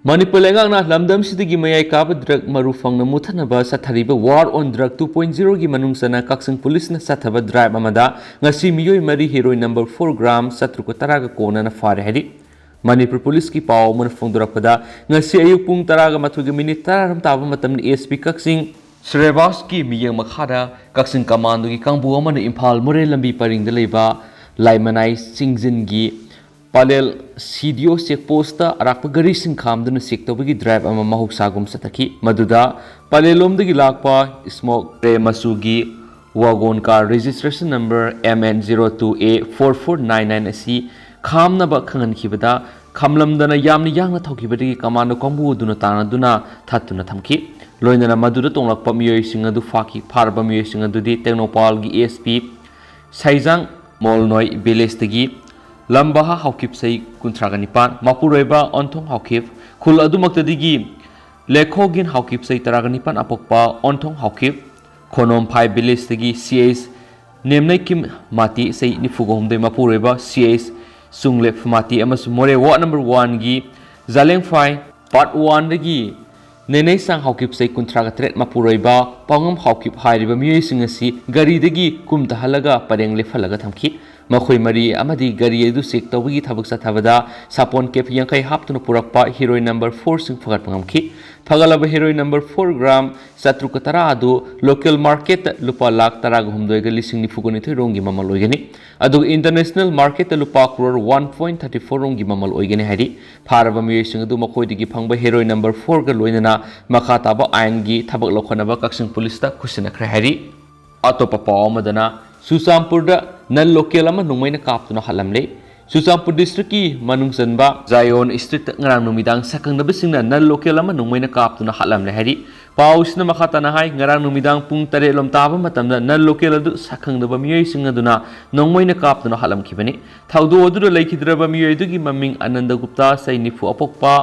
ꯃꯅꯤꯄꯨꯔ ꯂꯩꯉꯥꯛꯅ ꯂꯝꯗꯝꯁꯤꯗꯒꯤ ꯃꯌꯥꯏ ꯀꯥꯕ drug ꯃꯔꯨ ꯐꯪꯅ ꯃꯨꯠꯊꯠꯅꯕ ꯆꯠꯊꯔꯤꯕ War on Drug two point zero ꯒꯤ ꯃꯅꯨꯡ ꯆꯟꯅ ꯀꯛꯆꯤꯡ ꯄꯨꯂꯤꯁꯅ ꯆꯠꯊꯕ drive ꯑꯃꯗ ꯉꯁꯤ ꯃꯤꯑꯣꯏ ꯃꯔꯤ heroin number four gram ꯆꯥꯇ꯭ꯔꯨꯛꯀ ꯇꯔꯥꯒ ꯀꯣꯟꯅꯅ ꯐꯥꯔꯦ ꯍꯥꯏꯔꯤ꯫ ꯃꯅꯤꯄꯨꯔ ꯄꯨꯂꯤꯁꯀꯤ ꯄꯥꯎ ꯑꯃꯅ ꯐꯣꯡꯗꯣꯔꯛꯄꯗ, ꯉꯁꯤ ꯑꯌꯨꯛ ꯄꯨꯡ ꯇꯔꯥꯒ ꯃꯥꯊꯣꯏꯒ minute ꯇꯔꯥꯔꯣꯝ ꯇꯥꯕ ꯃꯇꯝꯗ S P ꯀꯛꯆꯤꯡ ꯁ꯭ꯔꯦꯕꯥꯁꯀꯤ ꯃꯤꯠꯌꯦꯡ ꯃꯈꯥꯗ ꯀꯛꯆꯤꯡ ꯀꯃꯥꯟꯗꯣꯒꯤ ꯀꯥꯡꯕꯨ ꯑꯃꯅ ꯏꯝꯐꯥꯜ ꯃꯣꯔꯦ ꯂꯝꯕꯤ ꯄꯔꯤꯡꯗ ꯂꯩꯕ ꯂꯥꯏꯃꯅꯥꯏ ꯆꯤꯡꯖꯤꯟꯒꯤ Pallel C D O check post ꯑꯔꯥꯛꯄ ꯒꯥꯔꯤꯁꯤꯡ ꯈꯥꯝꯗꯨꯅ check ꯇꯧꯕꯒꯤ drive ꯑꯃ ꯃꯍꯧꯁꯥꯒꯨꯝ ꯆꯠꯊꯈꯤ꯫ ꯃꯗꯨꯗ ꯄꯂꯦꯜꯂꯣꯝꯗꯒꯤ ꯂꯥꯛꯄ smoke grey ꯃꯆꯨꯒꯤ wagon car registration number M N zero two A four four nine nine ꯑꯁꯤ ꯈꯥꯝꯅꯕ ꯈꯪꯍꯟꯈꯤꯕꯗ, ꯈꯥꯝꯂꯝꯗꯅ ꯌꯥꯝꯅ ꯌꯥꯡꯅ ꯊꯧꯈꯤꯕꯗꯒꯤ ꯀꯃꯥꯟꯗꯣ ꯀꯥꯡꯕꯨ ꯑꯗꯨꯅ ꯇꯥꯟꯅꯗꯨꯅ ꯊꯠꯇꯨꯅ ꯊꯝꯈꯤ꯫ ꯂꯣꯏꯅꯅ ꯃꯗꯨꯗ ꯇꯣꯡꯂꯛꯄ ꯃꯤꯑꯣꯏꯁꯤꯡ ꯑꯗꯨ ꯐꯥꯈꯤ꯫ ꯐꯥꯔꯕ ꯃꯤꯑꯣꯏꯁꯤꯡ ꯑꯗꯨꯗꯤ ꯇꯦꯡꯅꯧꯄꯜꯒꯤ S P ꯁꯥꯏꯖꯥꯡ ꯃꯣꯜꯅꯣꯏ village ꯇꯒꯤ ꯂꯝꯕꯥꯍꯥ ꯍꯥꯎꯀꯤꯞ ꯆꯍꯤ ꯀꯨꯟꯊ꯭ꯔꯥꯒ ꯅꯤꯄꯥꯟ, ꯃꯄꯨꯔꯣꯏꯕ ꯑꯣꯟꯊꯣꯡ ꯍꯥꯎꯀꯤꯞ, ꯈꯨꯜ ꯑꯗꯨꯃꯛꯇꯗꯒꯤ ꯂꯦꯈꯣꯒꯤꯟ ꯍꯥꯎꯀꯤꯞ ꯆꯍꯤ ꯇꯔꯥꯒ ꯅꯤꯄꯥꯟ, ꯑꯄꯣꯛꯄ ꯑꯣꯟꯊꯣꯡ ꯍꯥꯎꯀꯤꯞ, ꯈꯣꯅꯣꯝꯐꯥꯏ village ꯇꯒꯤ C H ꯅꯦꯝꯅꯩꯀꯤꯝ ꯃꯥꯇꯤ ꯆꯍꯤ ꯅꯤꯐꯨꯒ ꯍꯨꯝꯗꯣꯏ, ꯃꯄꯨꯔꯣꯏꯕ C H ꯆꯨꯡꯂꯦꯞ ꯃꯥꯇꯤ ꯑꯃꯁꯨꯡ ꯃꯣꯔꯦ ward number one ꯒꯤ ꯖꯥꯂꯦꯡꯐꯥꯏ part one ꯗꯒꯤ ꯅꯦꯅꯩꯁꯥꯡ ꯍꯥꯎꯀꯤꯞ ꯆꯍꯤ ꯀꯨꯟꯊ꯭ꯔꯥꯒ ꯇꯔꯦꯠ, ꯃꯄꯨꯔꯣꯏꯕ ꯄꯥꯎꯉꯝ ꯍꯥꯎꯀꯤꯞ ꯍꯥꯏꯔꯤꯕ ꯃꯤꯑꯣꯏꯁꯤꯡ ꯑꯁꯤ ꯒꯥꯔꯤꯗꯒꯤ ꯀꯨꯝꯊꯍꯜꯂꯒ ꯄꯔꯦꯡ ꯂꯦꯞꯍꯜꯂꯒ ꯊꯝꯈꯤ꯫ ꯃꯈꯣꯏ ꯃꯔꯤ ꯑꯃꯗꯤ ꯒꯥꯔꯤ ꯑꯗꯨ check ꯇꯧꯕꯒꯤ ꯊꯕꯛ ꯆꯠꯊꯕꯗ ꯁꯥꯄꯣꯟ cap ꯌꯥꯡꯈꯩ ꯍꯥꯞꯇꯨꯅ ꯄꯨꯔꯛꯄ heroin number four ꯁꯤꯡ ꯐꯒꯠꯄ ꯉꯝꯈꯤ꯫ ꯐꯒꯠꯂꯕ heroin number four gram ꯆꯥꯇ꯭ꯔꯨꯛꯀ ꯇꯔꯥ ꯑꯗꯨ local market ꯇ ꯂꯨꯄꯥ ꯂꯥꯈ ꯇꯔꯥꯒ ꯍꯨꯝꯗꯣꯏꯒ ꯂꯤꯁꯤꯡ ꯅꯤꯐꯨꯒ ꯅꯤꯊꯣꯏ ꯔꯣꯝꯒꯤ ꯃꯃꯜ ꯑꯣꯏꯒꯅꯤ꯫ ꯑꯗꯨꯒ international market ꯇ ꯂꯨꯄꯥ crore one point thirty four ꯔꯣꯝꯒꯤ ꯃꯃꯜ ꯑꯣꯏꯒꯅꯤ ꯍꯥꯏꯔꯤ꯫ ꯐꯥꯔꯕ ꯃꯤꯑꯣꯏꯁꯤꯡ ꯑꯗꯨ ꯃꯈꯣꯏꯗꯒꯤ ꯐꯪꯕ heroin number four ꯒ ꯂꯣꯏꯅꯅ ꯃꯈꯥ ꯇꯥꯕ ꯑꯥꯏꯟꯒꯤ ꯊꯕꯛ ꯂꯧꯈꯠꯅꯕ ꯀꯛꯆꯤꯡ ꯄꯨꯂꯤꯁꯇ ꯈꯨꯠꯁꯤꯟꯅꯈ꯭ꯔꯦ ꯍꯥꯏꯔꯤ꯫ ꯑꯇꯣꯞꯄ ꯄꯥꯎ ꯑꯃꯗꯅ, ꯆꯨꯔꯆꯥꯟꯄꯨꯔꯗ non local ꯑꯃ ꯅꯣꯡꯃꯩꯅ ꯀꯥꯞꯇꯨꯅ ꯍꯥꯠꯂꯝꯂꯦ꯫ ꯆꯨꯔꯆꯥꯟꯄꯨꯔ district ꯀꯤ ꯃꯅꯨꯡ ꯆꯟꯕ ꯖꯥꯏꯑꯣꯟ street ꯇ ꯉꯔꯥꯡ ꯅꯨꯃꯤꯗꯥꯡ ꯁꯛꯈꯪꯗꯕꯁꯤꯡꯅ non local ꯑꯃ ꯅꯣꯡꯃꯩꯅ ꯀꯥꯞꯇꯨꯅ ꯍꯥꯠꯂꯝꯂꯦ ꯍꯥꯏꯔꯤ꯫ ꯄꯥꯎꯁꯤꯅ ꯃꯈꯥ ꯇꯥꯅ ꯍꯥꯏ, ꯉꯔꯥꯡ ꯅꯨꯃꯤꯗꯥꯡ ꯄꯨꯡ ꯇꯔꯦꯠ ꯂꯣꯝ ꯇꯥꯕ ꯃꯇꯝꯗ non local ꯑꯗꯨ ꯁꯛꯈꯪꯗꯕ ꯃꯤꯑꯣꯏꯁꯤꯡ ꯑꯗꯨꯅ ꯅꯣꯡꯃꯩꯅ ꯀꯥꯞꯇꯨꯅ ꯍꯥꯠꯂꯝꯈꯤꯕꯅꯤ꯫ ꯊꯧꯗꯣꯛ ꯑꯗꯨꯗ ꯂꯩꯈꯤꯗ꯭ꯔꯕ ꯃꯤꯑꯣꯏ ꯑꯗꯨꯒꯤ ꯃꯃꯤꯡ ꯑꯅꯟꯗ ꯒꯨꯞꯇꯥ, ꯆꯍꯤ ꯅꯤꯐꯨ ꯑꯄꯣꯛꯄ,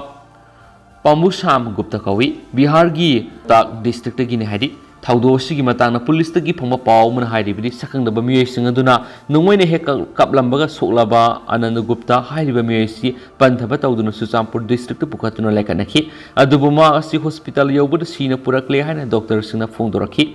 ꯄꯥꯝꯕꯨ ꯁꯥꯝ ꯒꯨꯞꯇ ꯀꯧꯏ꯫ ꯕꯤꯍꯥꯔꯒꯤ ꯇꯥꯛ ꯗꯤꯁꯇ꯭ꯔꯤꯛꯇꯒꯤꯅꯤ ꯍꯥꯏꯔꯤ꯫ ꯊꯧꯗꯣꯛ ꯑꯁꯤꯒꯤ ꯃꯇꯥꯡꯗ ꯄꯨꯂꯤꯁꯇꯒꯤ ꯐꯪꯕ ꯄꯥꯎ ꯑꯃꯅ ꯍꯥꯏꯔꯤꯕꯗꯤ, ꯁꯛꯈꯪꯗꯕ ꯃꯤꯑꯣꯏꯁꯤꯡ ꯑꯗꯨꯅ ꯅꯣꯡꯃꯩꯅ ꯍꯦꯛ ꯀꯞ-, ꯀꯥꯞꯂꯝꯕꯒ ꯁꯣꯛꯂꯕ ꯑꯅꯟꯗ ꯒꯨꯞꯇ ꯍꯥꯏꯔꯤꯕ ꯃꯤꯑꯣꯏ ꯑꯁꯤ ꯄꯟꯊꯕ ꯇꯧꯗꯨꯅ ꯆꯨꯔꯆꯥꯟꯄꯨꯔ ꯗꯤꯁꯇ꯭ꯔꯤꯛꯇ ꯄꯨꯈꯠꯇꯨꯅ ꯂꯩꯈꯠꯅꯈꯤ꯫ ꯑꯗꯨꯕꯨ ꯃꯍꯥꯛ ꯑꯁꯤ ꯍꯣꯁꯄꯤꯇꯥꯜ ꯌꯧꯕꯗ ꯁꯤꯅ ꯄꯨꯔꯛꯂꯦ ꯍꯥꯏꯅ ꯗꯣꯛꯇꯔꯁꯤꯡꯅ ꯐꯣꯡꯗꯣꯔꯛꯈꯤ꯫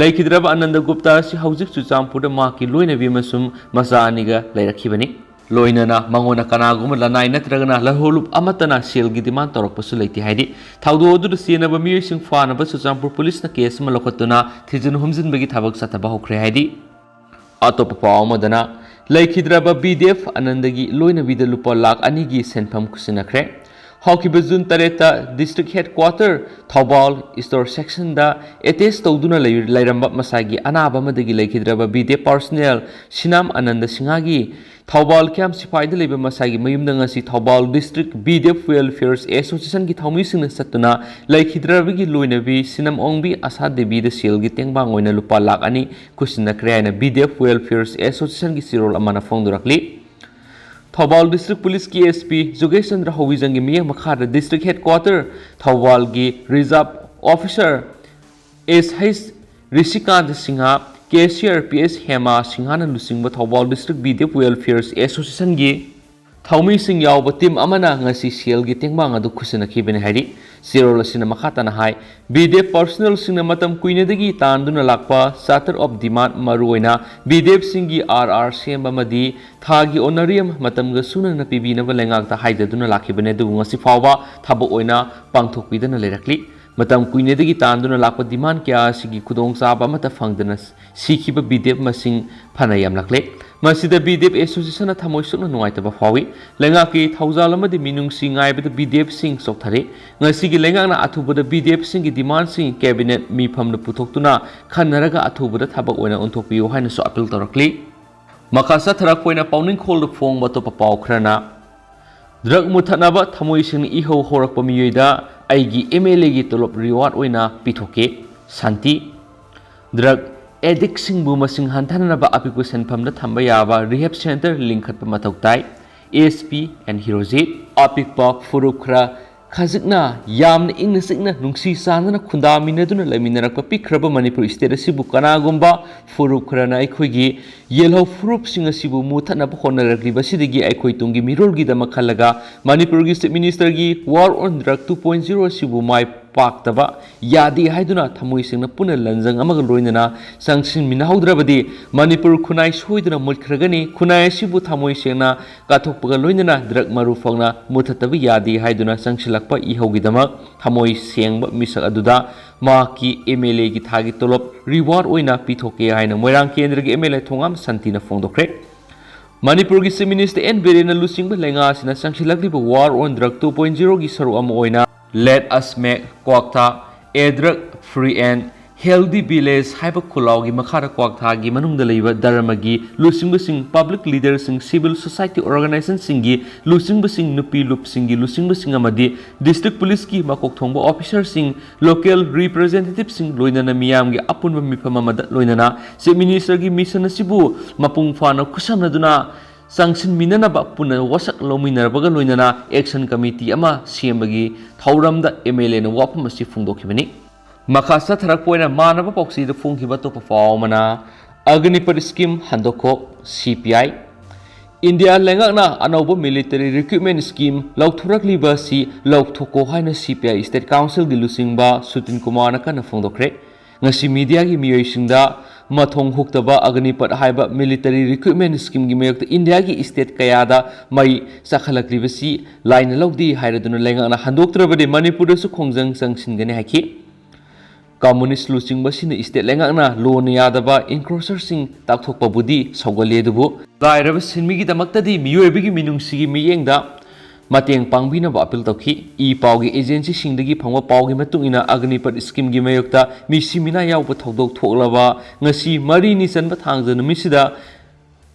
ꯂꯩꯈꯤꯗ꯭ꯔꯕ ꯑꯅꯟꯗ ꯒꯨꯞꯇ ꯑꯁꯤ ꯍꯧꯖꯤꯛ ꯆꯨꯔꯆꯥꯟꯄꯨꯔꯗ ꯃꯍꯥꯛꯀꯤ ꯂꯣꯏꯅꯕꯤ ꯑꯃꯁꯨꯡ ꯃꯆꯥ ꯑꯅꯤꯒ ꯂꯩꯔꯛꯈꯤꯕꯅꯤ꯫ ꯂꯣꯏꯅꯅ ꯃꯉꯣꯟꯗ ꯀꯅꯥꯒꯨꯝꯕ ꯂꯅꯥꯏ ꯅꯠꯇ꯭ꯔꯒꯅ ꯂꯜꯍꯧꯂꯨꯞ ꯑꯃꯠꯇꯅ ꯁꯦꯜꯒꯤ ꯗꯤꯃꯥꯟ ꯇꯧꯔꯛꯄꯁꯨ ꯂꯩꯇꯦ ꯍꯥꯏꯔꯤ꯫ ꯊꯧꯗꯣꯛ ꯑꯗꯨꯗ ꯆꯦꯟꯅꯕ ꯃꯤꯑꯣꯏꯁꯤꯡ ꯐꯥꯅꯕ ꯆꯨꯔꯆꯥꯟꯄꯨꯔ ꯄꯨꯂꯤꯁꯅ ꯀꯦꯁ ꯑꯃ ꯂꯧꯈꯠꯇꯨꯅ ꯊꯤꯖꯤꯟ ꯍꯨꯝꯖꯤꯟꯕꯒꯤ ꯊꯕꯛ ꯆꯠꯊꯕ ꯍꯧꯈ꯭ꯔꯦ ꯍꯥꯏꯔꯤ꯫ ꯑꯇꯣꯞꯄ ꯄꯥꯎ ꯑꯃꯗꯅ, ꯂꯩꯈꯤꯗ꯭ꯔꯕ ꯕꯤ ꯗꯤ ꯑꯦꯐ ꯑꯅꯟꯗꯒꯤ ꯂꯣꯏꯅꯕꯤꯗ ꯂꯨꯄꯥ ꯂꯥꯈ ꯑꯅꯤꯒꯤ ꯁꯦꯟꯐꯝ ꯈꯨꯠꯁꯤꯟꯅꯈ꯭ꯔꯦ꯫ ꯍꯧꯈꯤꯕ ꯖꯨꯟ ꯇꯔꯦꯠꯇ ꯗꯤꯁꯇ꯭ꯔꯤꯛ ꯍꯦꯗꯀ꯭ꯋꯥꯇꯔ ꯊꯧꯕꯥꯜ ꯏꯁꯇꯣꯔ ꯁꯦꯛꯁꯟꯗ ꯑꯦꯇꯦꯆ ꯇꯧꯗꯨꯅ ꯂꯩ-, ꯂꯩꯔꯝꯕ ꯃꯁꯥꯒꯤ ꯑꯅꯥꯕ ꯑꯃꯗꯒꯤ ꯂꯩꯈꯤꯗ꯭ꯔꯕ B D F personnel Sinam Ananda ꯁꯤꯡꯍꯥꯒꯤ ꯊꯧꯕꯥꯜ ꯀꯦꯝꯞ ꯁꯤꯐꯥꯏꯗ ꯂꯩꯕ ꯃꯁꯥꯒꯤ ꯃꯌꯨꯝꯗ ꯉꯁꯤ Thoubal district B D F welfare ꯑꯦꯁꯣꯁꯤꯌꯦꯁꯟꯒꯤ ꯊꯧꯃꯤꯁꯤꯡꯅ ꯆꯠꯇꯨꯅ ꯂꯩꯈꯤꯗ꯭ꯔꯕꯒꯤ ꯂꯣꯏꯅꯕꯤ ꯁꯤꯅꯝ ꯑꯣꯡꯕꯤ ꯑꯁꯥ ꯗꯦꯕꯤꯗ ꯁꯦꯜꯒꯤ ꯇꯦꯡꯕꯥꯡ ꯑꯣꯏꯅ ꯂꯨꯄꯥ ꯂꯥꯈ ꯑꯅꯤ ꯈꯨꯠꯁꯤꯟꯅꯈ꯭ꯔꯦ ꯍꯥꯏꯅ ꯕꯤ ꯗꯤ ꯑꯦꯐ ꯋꯦꯜꯐꯤꯌꯔ ꯑꯦꯁꯣꯁꯤꯌꯦꯁꯟꯒꯤ ꯆꯦꯔꯣꯜ ꯑꯃꯅ ꯐꯣꯡꯗꯣꯔꯛꯂꯤ꯫ ꯊꯧꯕꯥꯜ ꯗꯤꯁꯇ꯭ꯔꯤꯛ ꯄꯨꯂꯤꯁꯀꯤ ꯑꯦꯁ ꯄꯤ ꯖꯨꯒꯦꯁ ꯆꯟꯗ꯭ꯔ ꯍꯧꯋꯤꯖꯪꯒꯤ ꯃꯤꯠꯌꯦꯡ ꯃꯈꯥꯗ ꯗꯤꯁꯇ꯭ꯔꯤꯛ ꯍꯦꯗꯀ꯭ꯋꯥꯇꯔ ꯊꯧꯕꯥꯜꯒꯤ reserve officer S H Rishikant Singh, cashier P S Hema ꯁꯤꯡꯍꯅ ꯂꯨꯆꯤꯡꯕ Thoubal district B D F welfare ꯑꯦꯁꯣꯁꯤꯌꯦꯁꯟꯒꯤ ꯊꯧꯃꯤꯁꯤꯡ ꯌꯥꯎꯕ ꯇꯤꯝ ꯑꯃꯅ ꯉꯁꯤ ꯁꯦꯜꯒꯤ ꯇꯦꯡꯕꯥꯡ ꯑꯗꯨ ꯈꯨꯠꯁꯤꯟꯅꯈꯤꯕꯅꯤ ꯍꯥꯏꯔꯤ꯫ ꯆꯦꯔꯣꯜ ꯑꯁꯤꯅ ꯃꯈꯥ ꯇꯥꯅ ꯍꯥꯏ, ꯕꯤ ꯗꯤ ꯑꯦꯐ ꯄꯥꯔꯁꯅꯦꯜꯁꯤꯡꯅ ꯃꯇꯝ ꯀꯨꯏꯅꯗꯒꯤ ꯇꯥꯟꯗꯨꯅ ꯂꯥꯛꯄ ꯆꯥꯔꯇꯔ ꯑꯣꯐ ꯗꯤꯃꯥꯟ, ꯃꯔꯨꯑꯣꯏꯅ ꯕꯤ ꯗꯤ ꯑꯦꯐꯁꯤꯡꯒꯤ ꯑꯥꯔ ꯑꯥꯔ ꯁꯦꯝꯕ ꯑꯃꯗꯤ ꯊꯥꯒꯤ ꯑꯣꯅꯔꯤꯌꯝ ꯃꯇꯝꯒ ꯆꯨꯅꯅ ꯄꯤꯕꯤꯅꯕ ꯂꯩꯉꯥꯛꯇ ꯍꯥꯏꯖꯗꯨꯅ ꯂꯥꯛꯈꯤꯕꯅꯤ, ꯑꯗꯨꯕꯨ ꯉꯁꯤ ꯐꯥꯎꯕ ꯊꯕꯛ ꯑꯣꯏꯅ ꯄꯥꯡꯊꯣꯛꯄꯤꯗꯅ ꯂꯩꯔꯛꯂꯤ꯫ ꯃꯇꯝ ꯀꯨꯏꯅꯗꯒꯤ ꯇꯥꯟꯗꯨꯅ ꯂꯥꯛꯄ ꯗꯤꯃꯥꯟ ꯀꯌꯥ ꯑꯁꯤꯒꯤ ꯈꯨꯗꯣꯡꯆꯥꯕ ꯑꯃꯠꯇ ꯐꯪꯗꯅ ꯁꯤꯈꯤꯕ ꯕꯤ ꯗꯤ ꯑꯦꯐ ꯃꯁꯤꯡ ꯐꯅ ꯌꯥꯝꯂꯛꯂꯦ꯫ ꯃꯁꯤꯗ ꯕꯤ ꯗꯤ ꯑꯦꯐ ꯑꯦꯁꯣꯁꯤꯌꯦꯁꯟꯅ ꯊꯃꯣꯏ ꯁꯣꯛꯅ ꯅꯨꯡꯉꯥꯏꯇꯕ ꯐꯥꯎꯏ꯫ ꯂꯩꯉꯥꯛꯀꯤ ꯊꯧꯖꯥꯜ ꯑꯃꯗꯤ ꯃꯤꯅꯨꯡꯁꯤ ꯉꯥꯏꯕꯗ ꯕꯤ ꯗꯤ ꯑꯦꯐꯁꯤꯡ ꯆꯣꯛꯊꯔꯦ꯫ ꯉꯁꯤꯒꯤ ꯂꯩꯉꯥꯛꯅ ꯑꯊꯨꯕꯗ ꯕꯤ ꯗꯤ ꯑꯦꯐꯁꯤꯡꯒꯤ ꯗꯤꯃꯥꯟꯁꯤꯡ ꯀꯦꯕꯤꯅꯦꯠ ꯃꯤꯐꯝꯗ ꯄꯨꯊꯣꯛꯇꯨꯅ ꯈꯟꯅꯔꯒ ꯑꯊꯨꯕꯗ ꯊꯕꯛ ꯑꯣꯏꯅ ꯑꯣꯟꯊꯣꯛꯄꯤꯌꯨ ꯍꯥꯏꯅꯁꯨ ꯑꯥꯄꯤꯜ ꯇꯧꯔꯛꯂꯤ꯫ ꯃꯈꯥ ꯆꯠꯊꯔꯛꯄ ꯑꯣꯏꯅ ꯄꯥꯎꯅꯤꯡꯈꯣꯜꯗ ꯐꯣꯡꯕ ꯑꯇꯣꯞꯄ ꯄꯥꯎ ꯈꯔꯅ, ꯗ꯭ꯔꯒ ꯃꯨꯊꯠꯅꯕ ꯊꯃꯣꯏ ꯁꯦꯡꯅ ꯏꯍꯧ ꯍꯧꯔꯛꯄ ꯃꯤꯑꯣꯏꯗ ꯑꯩꯒꯤ ꯑꯦꯝ ꯑꯦꯜ ꯑꯦꯒꯤ ꯇꯣꯂꯣꯞ ꯔꯤꯋꯥꯔꯗ ꯑꯣꯏꯅ ꯄꯤꯊꯣꯛꯀꯦ꯫ ꯁꯥꯟꯇꯤ꯫ ꯗ꯭ꯔꯒ ꯑꯦꯗꯤꯛꯁꯤꯡꯕꯨ ꯃꯁꯤꯡ ꯍꯟꯊꯅꯅꯕ ꯑꯄꯤꯛꯄ ꯁꯦꯟꯐꯝꯗ ꯊꯝꯕ ꯌꯥꯕ ꯔꯤꯍꯦꯕ ꯁꯦꯟꯇꯔ ꯂꯤꯡꯈꯠꯄ ꯃꯊꯧ ꯇꯥꯏ꯫ S P N Hirojit. ꯑꯄꯤꯛꯄ ꯐꯨꯔꯨꯞ ꯈꯔ ꯈꯖꯤꯛꯅ ꯌꯥꯝꯅ ꯏꯪꯅ ꯆꯤꯛꯅ ꯅꯨꯡꯁꯤ ꯆꯥꯟꯅꯅ ꯈꯨꯟꯗꯥꯃꯤꯟꯅꯗꯨꯅ ꯂꯩꯃꯤꯟꯅꯔꯛꯄ ꯄꯤꯛꯈ꯭ꯔꯕ ꯃꯅꯤꯄꯨꯔ state ꯑꯁꯤꯕꯨ ꯀꯅꯥꯒꯨꯝꯕ ꯐꯨꯔꯨꯞ ꯈꯔꯅ ꯑꯩꯈꯣꯏꯒꯤ ꯌꯦꯜꯍꯧ ꯐꯨꯔꯨꯞꯁꯤꯡ ꯑꯁꯤꯕꯨ ꯃꯨꯊꯠꯅꯕ ꯍꯣꯠꯅꯔꯛꯂꯤꯕꯁꯤꯗꯒꯤ ꯑꯩꯈꯣꯏ ꯇꯨꯡꯒꯤ ꯃꯤꯔꯣꯜꯒꯤꯗꯃꯛ ꯈꯜꯂꯒ ꯃꯅꯤꯄꯨꯔꯒꯤ Chief Ministerꯒꯤ War on Drug two point zero ꯑꯁꯤꯕꯨ ꯃꯥꯏ ꯄꯥꯛꯇꯕ ꯌꯥꯗꯦ ꯍꯥꯏꯗꯨꯅ ꯊꯃꯣꯏ ꯁꯦꯡꯅ ꯄꯨꯟꯅ ꯂꯟꯖꯪ ꯑꯃꯒ ꯂꯣꯏꯅꯅ ꯆꯪꯁꯤꯟꯃꯤꯟꯅꯍꯧꯗ꯭ꯔꯕꯗꯤ ꯃꯅꯤꯄꯨꯔ ꯈꯨꯟꯅꯥꯏ ꯁꯣꯏꯗꯅ ꯃꯨꯠꯈ꯭ꯔꯒꯅꯤ꯫ ꯈꯨꯟꯅꯥꯏ ꯑꯁꯤꯕꯨ ꯊꯃꯣꯏ ꯁꯦꯡꯅ ꯀꯠꯊꯣꯛꯄꯒ ꯂꯣꯏꯅꯅ drug ꯃꯔꯨ ꯐꯪꯅ ꯃꯨꯊꯠꯇꯕ ꯌꯥꯗꯦ ꯍꯥꯏꯗꯨꯅ ꯆꯪꯁꯤꯜꯂꯛꯄ ꯏꯍꯧꯒꯤꯗꯃꯛ ꯊꯃꯣꯏ ꯁꯦꯡꯕ ꯃꯤꯁꯛ ꯑꯗꯨꯗ ꯃꯍꯥꯛꯀꯤ MLAꯒꯤ ꯊꯥꯒꯤ ꯇꯣꯂꯣꯞ reward ꯑꯣꯏꯅ ꯄꯤꯊꯣꯛꯀꯦ ꯍꯥꯏꯅ ꯃꯣꯏꯔꯥꯡ ꯀꯦꯟꯗ꯭ꯔꯒꯤ MLA ꯊꯣꯉꯥꯝ ꯁꯥꯟꯇꯤꯅ ꯐꯣꯡꯗꯣꯛꯈ꯭ꯔꯦ꯫ ꯃꯅꯤꯄꯨꯔꯒꯤ Chief Minister ꯑꯦꯟ ꯕꯤꯔꯦꯟꯅ ꯂꯨꯆꯤꯡꯕ ꯂꯩꯉꯥꯛ ꯑꯁꯤꯅ ꯆꯪꯁꯤꯜꯂꯛꯂꯤꯕ War on Drug two point zeroꯒꯤ ꯁꯔꯨꯛ ꯑꯃ ꯑꯣꯏꯅ Let Us Make Kwakta a Drug Free and Healthy Village ꯍꯥꯏꯕ ꯈꯨꯜꯂꯥꯎꯒꯤ ꯃꯈꯥꯗ ꯀ꯭ꯋꯥꯛꯊꯥꯒꯤ ꯃꯅꯨꯡꯗ ꯂꯩꯕ ꯙꯔꯃꯒꯤ ꯂꯨꯆꯤꯡꯕꯁꯤꯡ, public leaderꯁꯤꯡ, civil society organizationꯁꯤꯡꯒꯤ ꯂꯨꯆꯤꯡꯕꯁꯤꯡ, ꯅꯨꯄꯤ ꯂꯨꯞꯁꯤꯡꯒꯤ ꯂꯨꯆꯤꯡꯕꯁꯤꯡ ꯑꯃꯗꯤ district policeꯀꯤ ꯃꯀꯣꯛ ꯊꯣꯡꯕ officerꯁꯤꯡ, local representativeꯁꯤꯡ ꯂꯣꯏꯅꯅ ꯃꯤꯌꯥꯝꯒꯤ ꯑꯄꯨꯟꯕ ꯃꯤꯐꯝ ꯑꯃꯗ ꯂꯣꯏꯅꯅ Chief Ministerꯒꯤ mission ꯑꯁꯤꯕꯨ ꯃꯄꯨꯡ ꯐꯥꯅ ꯈꯨꯠꯁꯝꯅꯗꯨꯅ ꯆꯪꯁꯤꯟꯃꯤꯟꯅꯅꯕ ꯄꯨꯟꯅ ꯋꯥꯁꯛ ꯂꯧꯃꯤꯟꯅꯔꯕꯒ ꯂꯣꯏꯅꯅ action committee ꯑꯃ ꯁꯦꯝꯕꯒꯤ ꯊꯧꯔꯝꯗ MLAꯅ ꯋꯥꯐꯝ ꯑꯁꯤ ꯐꯣꯡꯗꯣꯛꯈꯤꯕꯅꯤ꯫ ꯃꯈꯥ ꯆꯠꯊꯔꯛꯄ ꯑꯣꯏꯅ ꯃꯥꯟꯅꯕ ꯄꯥꯎꯆꯦꯗ ꯐꯣꯡꯈꯤꯕ ꯑꯇꯣꯞꯄ ꯄꯥꯎ ꯑꯃꯅ ꯑꯒꯅꯤꯄꯠ scheme ꯍꯟꯗꯣꯛꯈꯣ, CPI꯫ ꯏꯟꯗꯤꯌꯥ ꯂꯩꯉꯥꯛꯅ ꯑꯅꯧꯕ military recruitment scheme ꯂꯧꯊꯣꯔꯛꯂꯤꯕ ꯑꯁꯤ ꯂꯧꯊꯣꯛꯈꯣ ꯍꯥꯏꯅ CPI State Councilꯒꯤ ꯂꯨꯆꯤꯡꯕ ꯁꯨꯇꯤꯟ ꯀꯨꯃꯥꯔꯅ ꯀꯟꯅ ꯐꯣꯡꯗꯣꯛꯈ꯭ꯔꯦ꯫ ꯉꯁꯤ mediaꯒꯤ ꯃꯤꯑꯣꯏꯁꯤꯡꯗ ꯃꯊꯣꯡ ꯍꯨꯛꯇꯕ ꯑꯒꯅꯤꯄꯠ ꯍꯥꯏꯕ military recruitment schemeꯒꯤ ꯃꯥꯌꯣꯛꯇ ꯏꯟꯗꯤꯌꯥꯒꯤ state ꯀꯌꯥꯗ ꯃꯩ ꯆꯥꯛꯈꯠꯂꯛꯂꯤꯕꯁꯤ ꯂꯥꯏꯅ ꯂꯧꯗꯦ ꯍꯥꯏꯔꯗꯨꯅ ꯂꯩꯉꯥꯛꯅ ꯍꯟꯗꯣꯛꯇ꯭ꯔꯕꯗꯤ ꯃꯅꯤꯄꯨꯔꯗꯁꯨ ꯈꯣꯡꯖꯪ ꯆꯪꯁꯤꯟꯒꯅꯤ ꯍꯥꯏꯈꯤ꯫ Communist ꯂꯨꯆꯤꯡꯕꯁꯤꯡꯅ state ꯂꯩꯉꯥꯛꯅ ꯂꯣꯟꯅ ꯌꯥꯗꯕ encroacherꯁꯤꯡ ꯇꯥꯛꯊꯣꯛꯄꯕꯨꯗꯤ ꯁꯧꯒꯠꯂꯦ, ꯑꯗꯨꯕꯨ ꯂꯥꯏꯔꯕ ꯁꯤꯟꯃꯤꯒꯤꯗꯃꯛꯇꯗꯤ ꯃꯤꯑꯣꯏꯕꯒꯤ ꯃꯤꯅꯨꯡꯁꯤꯒꯤ ꯃꯤꯠꯌꯦꯡꯗ ꯃꯇꯦꯡ ꯄꯥꯡꯕꯤꯅꯕ appeal ꯇꯧꯈꯤ꯫ ꯏ ꯄꯥꯎꯒꯤ agencyꯁꯤꯡꯗꯒꯤ ꯐꯪꯕ ꯄꯥꯎꯒꯤ ꯃꯇꯨꯡ ꯏꯟꯅ ꯑꯒꯅꯤꯄꯠ schemeꯒꯤ ꯃꯥꯌꯣꯛꯇ ꯃꯤꯁꯤ ꯃꯤꯅꯥ ꯌꯥꯎꯕ ꯊꯧꯗꯣꯛ ꯊꯣꯛꯂꯕ ꯉꯁꯤ ꯃꯔꯤꯅꯤ ꯆꯟꯕ ꯊꯥꯡꯖ ꯅꯨꯃꯤꯠꯁꯤꯗ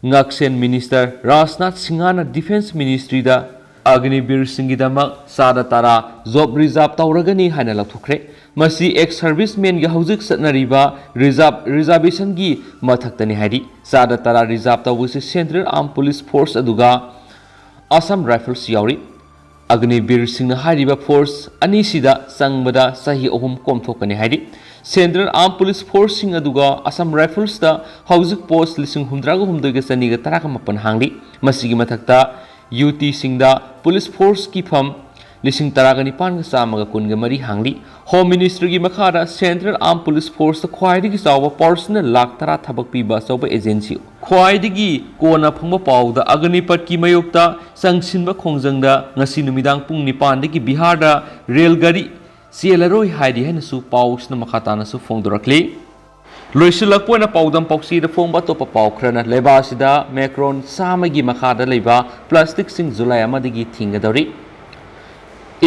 ꯉꯥꯛꯁꯦꯟ minister ꯔꯥꯖꯅꯥꯊ ꯁꯤꯡꯍꯅ defence ministryꯗ ꯑꯒꯅꯤꯕꯤꯔꯁꯤꯡꯒꯤꯗꯃꯛ ꯆꯥꯗ ꯇꯔꯥ job reserve ꯇꯧꯔꯒꯅꯤ ꯍꯥꯏꯅ ꯂꯥꯎꯊꯣꯛꯈ꯭ꯔꯦ꯫ ꯃꯁꯤ ex servicemenꯒꯤ ꯍꯧꯖꯤꯛ ꯆꯠꯅꯔꯤꯕ reserve, reservationꯒꯤ ꯃꯊꯛꯇꯅꯤ ꯍꯥꯏꯔꯤ꯫ ꯆꯥꯗ ꯇꯔꯥ reserve ꯇꯧꯕꯁꯤ Central Armed Police Force ꯑꯗꯨꯒ Assam Rifles ꯌꯥꯎꯔꯤ꯫ ꯑꯒꯅꯤꯕꯤꯔꯁꯤꯡꯅ ꯍꯥꯏꯔꯤꯕ ꯐꯣꯔꯁ ꯑꯅꯤꯁꯤꯗ ꯆꯪꯕꯗ ꯆꯍꯤ ꯑꯍꯨꯝ ꯀꯣꯝꯊꯣꯛꯀꯅꯤ ꯍꯥꯏꯔꯤ꯫ ꯁꯦꯟꯇ꯭ꯔꯦꯜ ꯑꯥꯔꯝ ꯄꯨꯂꯤꯁ ꯐꯣꯔꯁꯁꯤꯡ ꯑꯗꯨꯒ ꯑꯁꯥꯝ ꯔꯥꯏꯐꯜꯁꯇ ꯍꯧꯖꯤꯛ ꯄꯣꯁ ꯂꯤꯁꯤꯡ ꯍꯨꯝꯗ꯭ꯔꯥꯒ ꯍꯨꯝꯗꯣꯏꯒ ꯆꯅꯤꯒ ꯇꯔꯥꯒ ꯃꯥꯄꯟ ꯍꯥꯡꯂꯤ꯫ ꯃꯁꯤꯒꯤ ꯃꯊꯛꯇ ꯌꯨ ꯇꯤꯁꯤꯡꯗ ꯄꯨꯂꯤꯁ ꯐꯣꯔꯁꯀꯤ ꯐꯝ ꯂꯤꯁꯤꯡ ꯇꯔꯥꯒ ꯅꯤꯄꯥꯟꯒ ꯆꯥꯝꯃꯒ ꯀꯨꯟꯒ ꯃꯔꯤ ꯍꯥꯡꯂꯤ꯫ ꯍꯣꯝ ꯃꯤꯅꯤꯁꯇ꯭ꯔꯤꯒꯤ ꯃꯈꯥꯗ ꯁꯦꯟꯇ꯭ꯔꯦꯜ ꯑꯥꯔꯝ ꯄꯨꯂꯤꯁ ꯐꯣꯔꯁꯇ ꯈ꯭ꯋꯥꯏꯗꯒꯤ ꯆꯥꯎꯕ ꯄꯥꯔꯁꯅꯦꯜ ꯂꯥꯈ ꯇꯔꯥ ꯊꯕꯛ ꯄꯤꯕ ꯑꯆꯧꯕ ꯑꯦꯖꯦꯟꯁꯤ꯫ ꯈ꯭ꯋꯥꯏꯗꯒꯤ ꯀꯣꯟꯅ ꯐꯪꯕ ꯄꯥꯎꯗ ꯑꯒꯅꯤꯄꯠꯀꯤ ꯃꯥꯌꯣꯛꯇ ꯆꯪꯁꯤꯟꯕ ꯈꯣꯡꯖꯪꯗ ꯉꯁꯤ ꯅꯨꯃꯤꯗꯥꯡ ꯄꯨꯡ ꯅꯤꯄꯥꯟꯗꯒꯤ ꯕꯤꯍꯥꯔꯗ ꯔꯦꯜ ꯒꯥꯔꯤ ꯆꯦꯜꯂꯔꯣꯏ ꯍꯥꯏꯔꯤ ꯍꯥꯏꯅꯁꯨ ꯄꯥꯎꯁꯤꯅ ꯃꯈꯥ ꯇꯥꯅꯁꯨ ꯐꯣꯡꯗꯣꯔꯛꯂꯤ꯫ ꯂꯣꯏꯁꯤꯜꯂꯛꯄ ꯑꯣꯏꯅ ꯄꯥꯎꯗꯝ ꯄꯥꯎꯆꯦꯗ ꯐꯣꯡꯕ ꯑꯇꯣꯞꯄ ꯄꯥꯎ ꯈꯔꯅ ꯂꯩꯕꯥꯛ ꯑꯁꯤꯗ ꯃꯥꯏꯀ꯭ꯔꯣꯟ ꯆꯥꯝꯃꯒꯤ ꯃꯈꯥꯗ ꯂꯩꯕ ꯄ꯭ꯂꯥꯁꯇꯤꯛꯁꯤꯡ ꯖꯨꯂꯥꯏ ꯑꯃꯗꯒꯤ ꯊꯤꯡꯒꯗꯧꯔꯤ꯫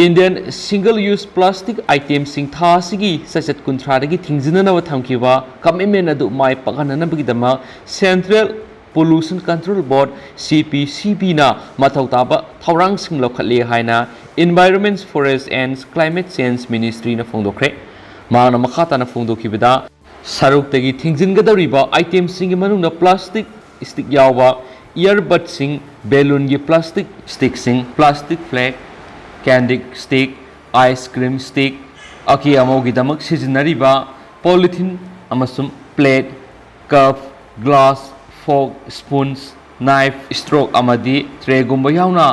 ꯏꯟꯗꯤꯌꯟ ꯁꯤꯡꯒꯜ ꯌꯨꯁ ꯄ꯭ꯂꯥꯁꯇꯤꯛ ꯑꯥꯏꯇꯦꯝꯁꯤꯡ ꯊꯥ ꯑꯁꯤꯒꯤ ꯆꯩꯆꯠ ꯀꯨꯟꯊ꯭ꯔꯥꯗꯒꯤ ꯊꯤꯡꯖꯤꯟꯅꯅꯕ ꯊꯝꯈꯤꯕ ꯀꯃꯤꯠꯃꯦꯟ ꯑꯗꯨ ꯃꯥꯏ ꯄꯥꯛꯍꯟꯅꯅꯕꯒꯤꯗꯃꯛ ꯁꯦꯟꯇ꯭ꯔꯦꯜ ꯄꯣꯂꯨꯁꯟ ꯀꯟꯇ꯭ꯔꯣꯜ ꯕꯣꯔꯗ, ꯁꯤ ꯄꯤ ꯁꯤ ꯕꯤꯅ ꯃꯊꯧ ꯇꯥꯕ ꯊꯧꯔꯥꯡꯁꯤꯡ ꯂꯧꯈꯠꯂꯦ ꯍꯥꯏꯅ Environment, Forest and Climate Change Ministryꯅ ꯐꯣꯡꯗꯣꯛꯈ꯭ꯔꯦ꯫ ꯃꯍꯥꯛꯅ ꯃꯈꯥ ꯇꯥꯅ ꯐꯣꯡꯗꯣꯛꯈꯤꯕꯗ, ꯁꯔꯨꯛꯇꯒꯤ ꯊꯤꯡꯖꯤꯟꯒꯗꯧꯔꯤꯕ ꯑꯥꯏꯇꯦꯝꯁꯤꯡꯒꯤ ꯃꯅꯨꯡꯗ ꯄ꯭ꯂꯥꯁꯇꯤꯛ ꯁ꯭ꯇꯤꯛ ꯌꯥꯎꯕ ꯏꯌꯔꯕꯠꯁꯤꯡ, ꯕꯦꯂꯨꯟꯒꯤ ꯄ꯭ꯂꯥꯁꯇꯤꯛ ꯁ꯭ꯇꯤꯛꯁꯤꯡ, plastic flag, candy stick, ice cream stick, ꯑꯀꯦ ꯑꯃꯧꯒꯤꯗꯃꯛ ꯁꯤꯖꯤꯟꯅꯔꯤꯕ ꯄꯣꯂꯤꯊꯤꯟ ꯑꯃꯁꯨꯡ plate, cup, glass, fork, spoons, knife, straw ꯑꯃꯗꯤ ꯇ꯭ꯔꯦꯒꯨꯝꯕ ꯌꯥꯎꯅ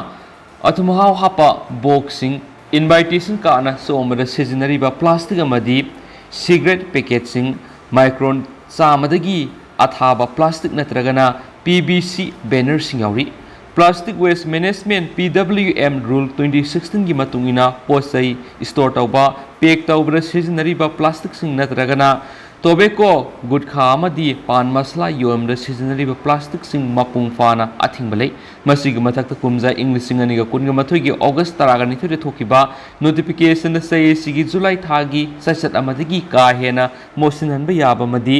ꯑꯊꯨꯝ ꯑꯍꯥꯎ ꯍꯥꯞꯄ ꯕꯣꯛꯁꯁꯤꯡ, ꯏꯟꯚꯥꯏꯇꯦꯁꯟ ꯀꯥꯔꯗꯅ ꯆꯣꯡꯕꯗ ꯁꯤꯖꯤꯟꯅꯔꯤꯕ ꯄ꯭ꯂꯥꯁꯇꯤꯛ ꯑꯃꯗꯤ ꯁꯤꯒꯔꯦꯠ ꯄꯦꯀꯦꯠꯁꯤꯡ, ꯃꯥꯏꯀ꯭ꯔꯣꯟ ꯆꯥꯝꯃꯗꯒꯤ ꯑꯊꯥꯕ ꯄ꯭ꯂꯥꯁꯇꯤꯛ ꯅꯠꯇ꯭ꯔꯒꯅ ꯄꯤ ꯚꯤ ꯁꯤ ꯕꯦꯅꯔꯁꯤꯡ ꯌꯥꯎꯔꯤ꯫ Plastic Waste Management, P W M Rule twenty sixteenꯒꯤ ꯃꯇꯨꯡ ꯏꯟꯅ ꯄꯣꯠ ꯆꯩ ꯁ꯭ꯇꯣꯔ ꯇꯧꯕ, ꯄꯦꯛ ꯇꯧꯕꯗ ꯁꯤꯖꯤꯟꯅꯔꯤꯕ ꯄ꯭ꯂꯥꯁꯇꯤꯛꯁꯤꯡ ꯅꯠꯇ꯭ꯔꯒꯅ ꯇꯣꯕꯦꯀꯣ, ꯒꯨꯠꯈꯥ ꯑꯃꯗꯤ ꯄꯥꯟ ꯃꯁꯥꯂꯥ ꯌꯣꯟꯕꯗ ꯁꯤꯖꯤꯟꯅꯔꯤꯕ ꯄ꯭ꯂꯥꯁꯇꯤꯛꯁꯤꯡ ꯃꯄꯨꯡ ꯐꯥꯅ ꯑꯊꯤꯡꯕ ꯂꯩ꯫ ꯃꯁꯤꯒꯤ ꯃꯊꯛꯇ ꯀꯨꯝꯖꯥ ꯏꯪ ꯂꯤꯁꯤꯡ ꯑꯅꯤꯒ ꯀꯨꯟꯒ ꯃꯥꯊꯣꯏꯒꯤ ꯑꯣꯒꯁ ꯇꯔꯥꯒ ꯅꯤꯊꯣꯏꯗ ꯊꯣꯛꯈꯤꯕ ꯅꯣꯇꯤꯐꯤꯀꯦꯁꯟꯗ ꯆꯍꯤ ꯑꯁꯤꯒꯤ ꯖꯨꯂꯥꯏ ꯊꯥꯒꯤ ꯆꯩꯆꯠ ꯑꯃꯗꯒꯤ ꯀꯥ ꯍꯦꯟꯅ ꯃꯣꯠꯁꯤꯟꯍꯟꯕ ꯌꯥꯕ ꯑꯃꯗꯤ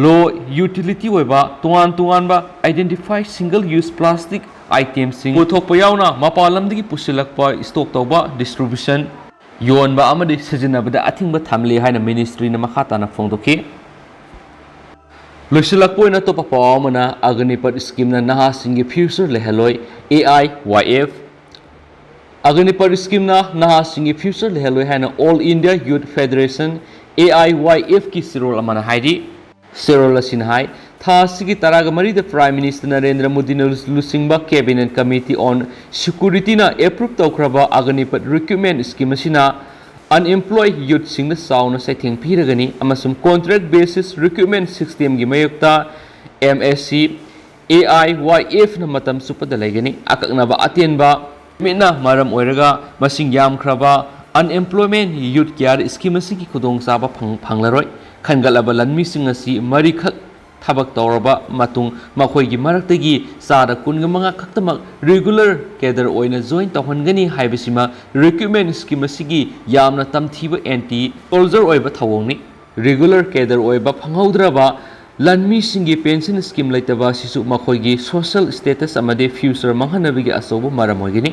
ꯂꯣ ꯌꯨꯇꯤꯂꯤꯇꯤ ꯑꯣꯏꯕ ꯇꯣꯉꯥꯟ ꯇꯣꯉꯥꯟꯕ identified single use plastic itemꯁꯤꯡ ꯄꯨꯊꯣꯛꯄ ꯌꯥꯎꯅ ꯃꯄꯥꯟ ꯂꯝꯗꯒꯤ ꯄꯨꯁꯤꯜꯂꯛꯄ, ꯁ꯭ꯇꯣꯛ ꯇꯧꯕ, ꯗꯤꯁꯇ꯭ꯔꯤꯕ꯭ꯌꯨꯁꯟ, ꯌꯣꯟꯕ ꯑꯃꯗꯤ ꯁꯤꯖꯤꯟꯅꯕꯗ ꯑꯊꯤꯡꯕ ꯊꯝꯂꯤ ꯍꯥꯏꯅ ꯃꯤꯅꯤꯁꯇ꯭ꯔꯤꯅ ꯃꯈꯥ ꯇꯥꯅ ꯐꯣꯡꯗꯣꯛꯈꯤ꯫ ꯂꯣꯏꯁꯤꯜꯂꯛꯄ ꯑꯣꯏꯅ ꯑꯇꯣꯞꯄ ꯄꯥꯎ ꯑꯃꯅ, ꯑꯒꯅꯤꯄꯠ ꯁ꯭ꯀꯤꯝꯅ ꯅꯍꯥꯁꯤꯡꯒꯤ ꯐ꯭ꯌꯨꯆꯔ ꯂꯩꯍꯜꯂꯣꯏ, A I Y F꯫ Agnipath ꯁ꯭ꯀꯤꯝꯅ ꯅꯍꯥꯁꯤꯡꯒꯤ ꯐ꯭ꯌꯨꯆꯔ ꯂꯩꯍꯜꯂꯣꯏ ꯍꯥꯏꯅ all India youth federation, A I Y ꯑꯦꯐꯀꯤ ꯆꯦꯔꯣꯜ ꯑꯃꯅ ꯍꯥꯏꯔꯤ꯫ ꯆꯦꯔꯣꯜ ꯑꯁꯤꯅ ꯍꯥꯏ, ꯊꯥ ꯑꯁꯤꯒꯤ ꯇꯔꯥꯒ ꯃꯔꯤꯗ Prime Minister ꯅꯔꯦꯟꯗ꯭ꯔ ꯃꯣꯗꯤꯅ ꯂꯨꯆꯤꯡꯕ Cabinet Committee on Security ꯅ approve ꯇꯧꯈ꯭ꯔꯕ ꯑꯒꯅꯤꯄꯠ ꯔꯤꯀ꯭ꯔꯨꯠꯃꯦꯟ ꯁ꯭ꯀꯤꯝ ꯑꯁꯤꯅ unemployed ꯌꯨꯠꯁꯤꯡꯗ ꯆꯥꯎꯅ ꯆꯩꯊꯦꯡ ꯄꯤꯔꯒꯅꯤ ꯑꯃꯁꯨꯡ contract basis recruitment system ꯒꯤ ꯃꯥꯌꯣꯛꯇ M S C A I ꯋꯥꯏ ꯑꯦꯐꯅ ꯃꯇꯝ ꯆꯨꯞꯄꯗ ꯂꯩꯒꯅꯤ꯫ ꯑꯀꯛꯅꯕ ꯑꯇꯦꯟꯕ ꯃꯤꯠꯅ ꯃꯔꯝ ꯑꯣꯏꯔꯒ ꯃꯁꯤꯡ ꯌꯥꯝꯈ꯭ꯔꯕ unemployment youth care scheme ꯑꯁꯤꯒꯤ ꯈꯨꯗꯣꯡꯆꯥꯕ ꯐꯪ-, ꯐꯪꯂꯔꯣꯏ꯫ ꯈꯟꯒꯠꯂꯕ ꯂꯟꯃꯤꯁꯤꯡ ꯑꯁꯤ ꯃꯔꯤꯈꯛ ꯊꯕꯛ ꯇꯧꯔꯕ ꯃꯇꯨꯡ ꯃꯈꯣꯏꯒꯤ ꯃꯔꯛꯇꯒꯤ ꯆꯥꯗ ꯀꯨꯟꯒ ꯃꯉꯥ ꯈꯛꯇꯃꯛ regular cadre ꯑꯣꯏꯅ join ꯇꯧꯍꯟꯒꯅꯤ ꯍꯥꯏꯕꯁꯤꯃ recruitment scheme ꯑꯁꯤꯒꯤ ꯌꯥꯝꯅ ꯇꯝꯊꯤꯕ anti soldier ꯑꯣꯏꯕ ꯊꯧꯑꯣꯡꯅꯤ꯫ Regular cadre ꯑꯣꯏꯕ ꯐꯪꯍꯧꯗ꯭ꯔꯕ ꯂꯟꯃꯤꯁꯤꯡꯒꯤ pension scheme ꯂꯩꯇꯕ ꯑꯁꯤꯁꯨ ꯃꯈꯣꯏꯒꯤ social status ꯑꯃꯗꯤ future ꯃꯥꯡꯍꯟꯅꯕꯒꯤ ꯑꯆꯧꯕ ꯃꯔꯝ ꯑꯣꯏꯒꯅꯤ꯫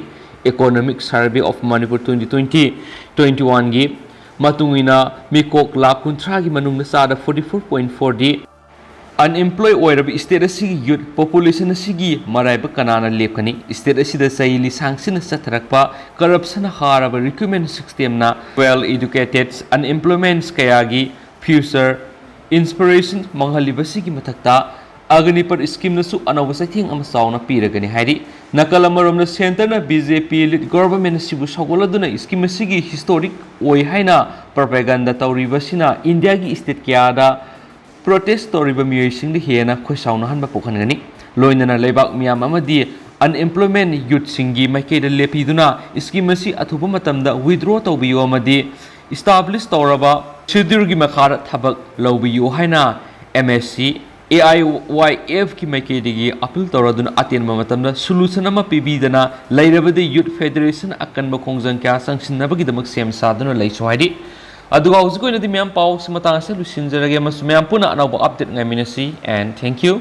Economic Survey of Manipur twenty twenty, twenty one ꯒꯤ ꯃꯇꯨꯡ ꯏꯟꯅ ꯃꯤꯀꯣꯛ ꯂꯥꯈ ꯀꯨꯟꯊ꯭ꯔꯥꯒꯤ ꯃꯅꯨꯡꯗ ꯆꯥꯗ forty four point four ꯗꯤ unemployed ꯑꯣꯏꯔꯕ state ꯑꯁꯤꯒꯤ youth population ꯑꯁꯤꯒꯤ ꯃꯔꯥꯏꯕꯛ ꯀꯅꯥꯅ ꯂꯦꯞꯀꯅꯤ? State ꯑꯁꯤꯗ ꯆꯍꯤ ꯂꯤꯁꯥꯡꯁꯤꯟꯅ ꯆꯠꯊꯔꯛꯄ corruption ꯍꯥꯔꯕ recruitment system ꯅ well educated unemployment ꯀꯌꯥꯒꯤ future inspiration ꯃꯥꯡꯍꯜꯂꯤꯕꯁꯤꯒꯤ ꯃꯊꯛꯇ ꯑꯒꯅꯤꯄꯠ ꯁ꯭ꯀꯤꯝꯅꯁꯨ ꯑꯅꯧꯕ ꯆꯩꯊꯦꯡ ꯑꯃ ꯆꯥꯎꯅ ꯄꯤꯔꯒꯅꯤ ꯍꯥꯏꯔꯤ꯫ ꯅꯥꯀꯜ ꯑꯃꯔꯣꯝꯗ centre ꯅ ꯕꯤ ꯖꯦ ꯄꯤ lead government ꯑꯁꯤꯕꯨ ꯁꯧꯒꯠꯂꯗꯨꯅ scheme ꯑꯁꯤꯒꯤ historic ꯑꯣꯏ ꯍꯥꯏꯅ propaganda ꯇꯧꯔꯤꯕꯁꯤꯅ ꯏꯟꯗꯤꯌꯥꯒꯤ state ꯀꯌꯥꯗ protest ꯇꯧꯔꯤꯕ ꯃꯤꯑꯣꯏꯁꯤꯡꯗ ꯍꯦꯟꯅ ꯈꯣꯏꯁꯥꯎꯅꯍꯟꯕ ꯄꯣꯛꯍꯟꯒꯅꯤ꯫ ꯂꯣꯏꯅꯅ ꯂꯩꯕꯥꯛ ꯃꯤꯌꯥꯝ ꯑꯃꯗꯤ unemployment youth ꯁꯤꯡꯒꯤ ꯃꯥꯏꯀꯩꯗ ꯂꯦꯞꯄꯤꯗꯨꯅ scheme ꯑꯁꯤ ꯑꯊꯨꯕ ꯃꯇꯝꯗ withdraw ꯇꯧꯕꯤꯌꯨ ꯑꯃꯗꯤ establish ꯇꯧꯔꯕ procedure ꯒꯤ ꯃꯈꯥꯗ ꯊꯕꯛ ꯂꯧꯕꯤꯌꯨ ꯍꯥꯏꯅ M S C A I Y F ꯀꯤ ꯃꯥꯏꯀꯩꯗꯒꯤ appeal ꯇꯧꯔꯗꯨꯅ ꯑꯇꯦꯟꯕ ꯃꯇꯝꯗ solution ꯑꯃ ꯄꯤꯕꯤꯗꯅ ꯂꯩꯔꯕꯗꯤ youth federation ꯑꯀꯟꯕ ꯈꯣꯡꯖꯪ ꯀꯌꯥ ꯆꯪꯁꯤꯟꯅꯕꯒꯤꯗꯃꯛ ꯁꯦꯝ ꯁꯥꯗꯨꯅ ꯂꯩꯁꯨ ꯍꯥꯏꯔꯤ꯫ ꯑꯗꯨꯒ ꯍꯧꯖꯤꯛꯀꯤ ꯑꯣꯏꯅꯗꯤ ꯃꯌꯥꯝ ꯄꯥꯎꯁꯤ ꯃꯇꯥꯡ ꯑꯁꯤꯗ ꯂꯣꯏꯁꯤꯟꯖꯔꯒꯦ ꯑꯃꯁꯨꯡ ꯃꯌꯥꯝ ꯄꯨꯟꯅ ꯑꯅꯧꯕ update ꯉꯥꯏꯃꯤꯟꯅꯁꯤ, and thank you꯫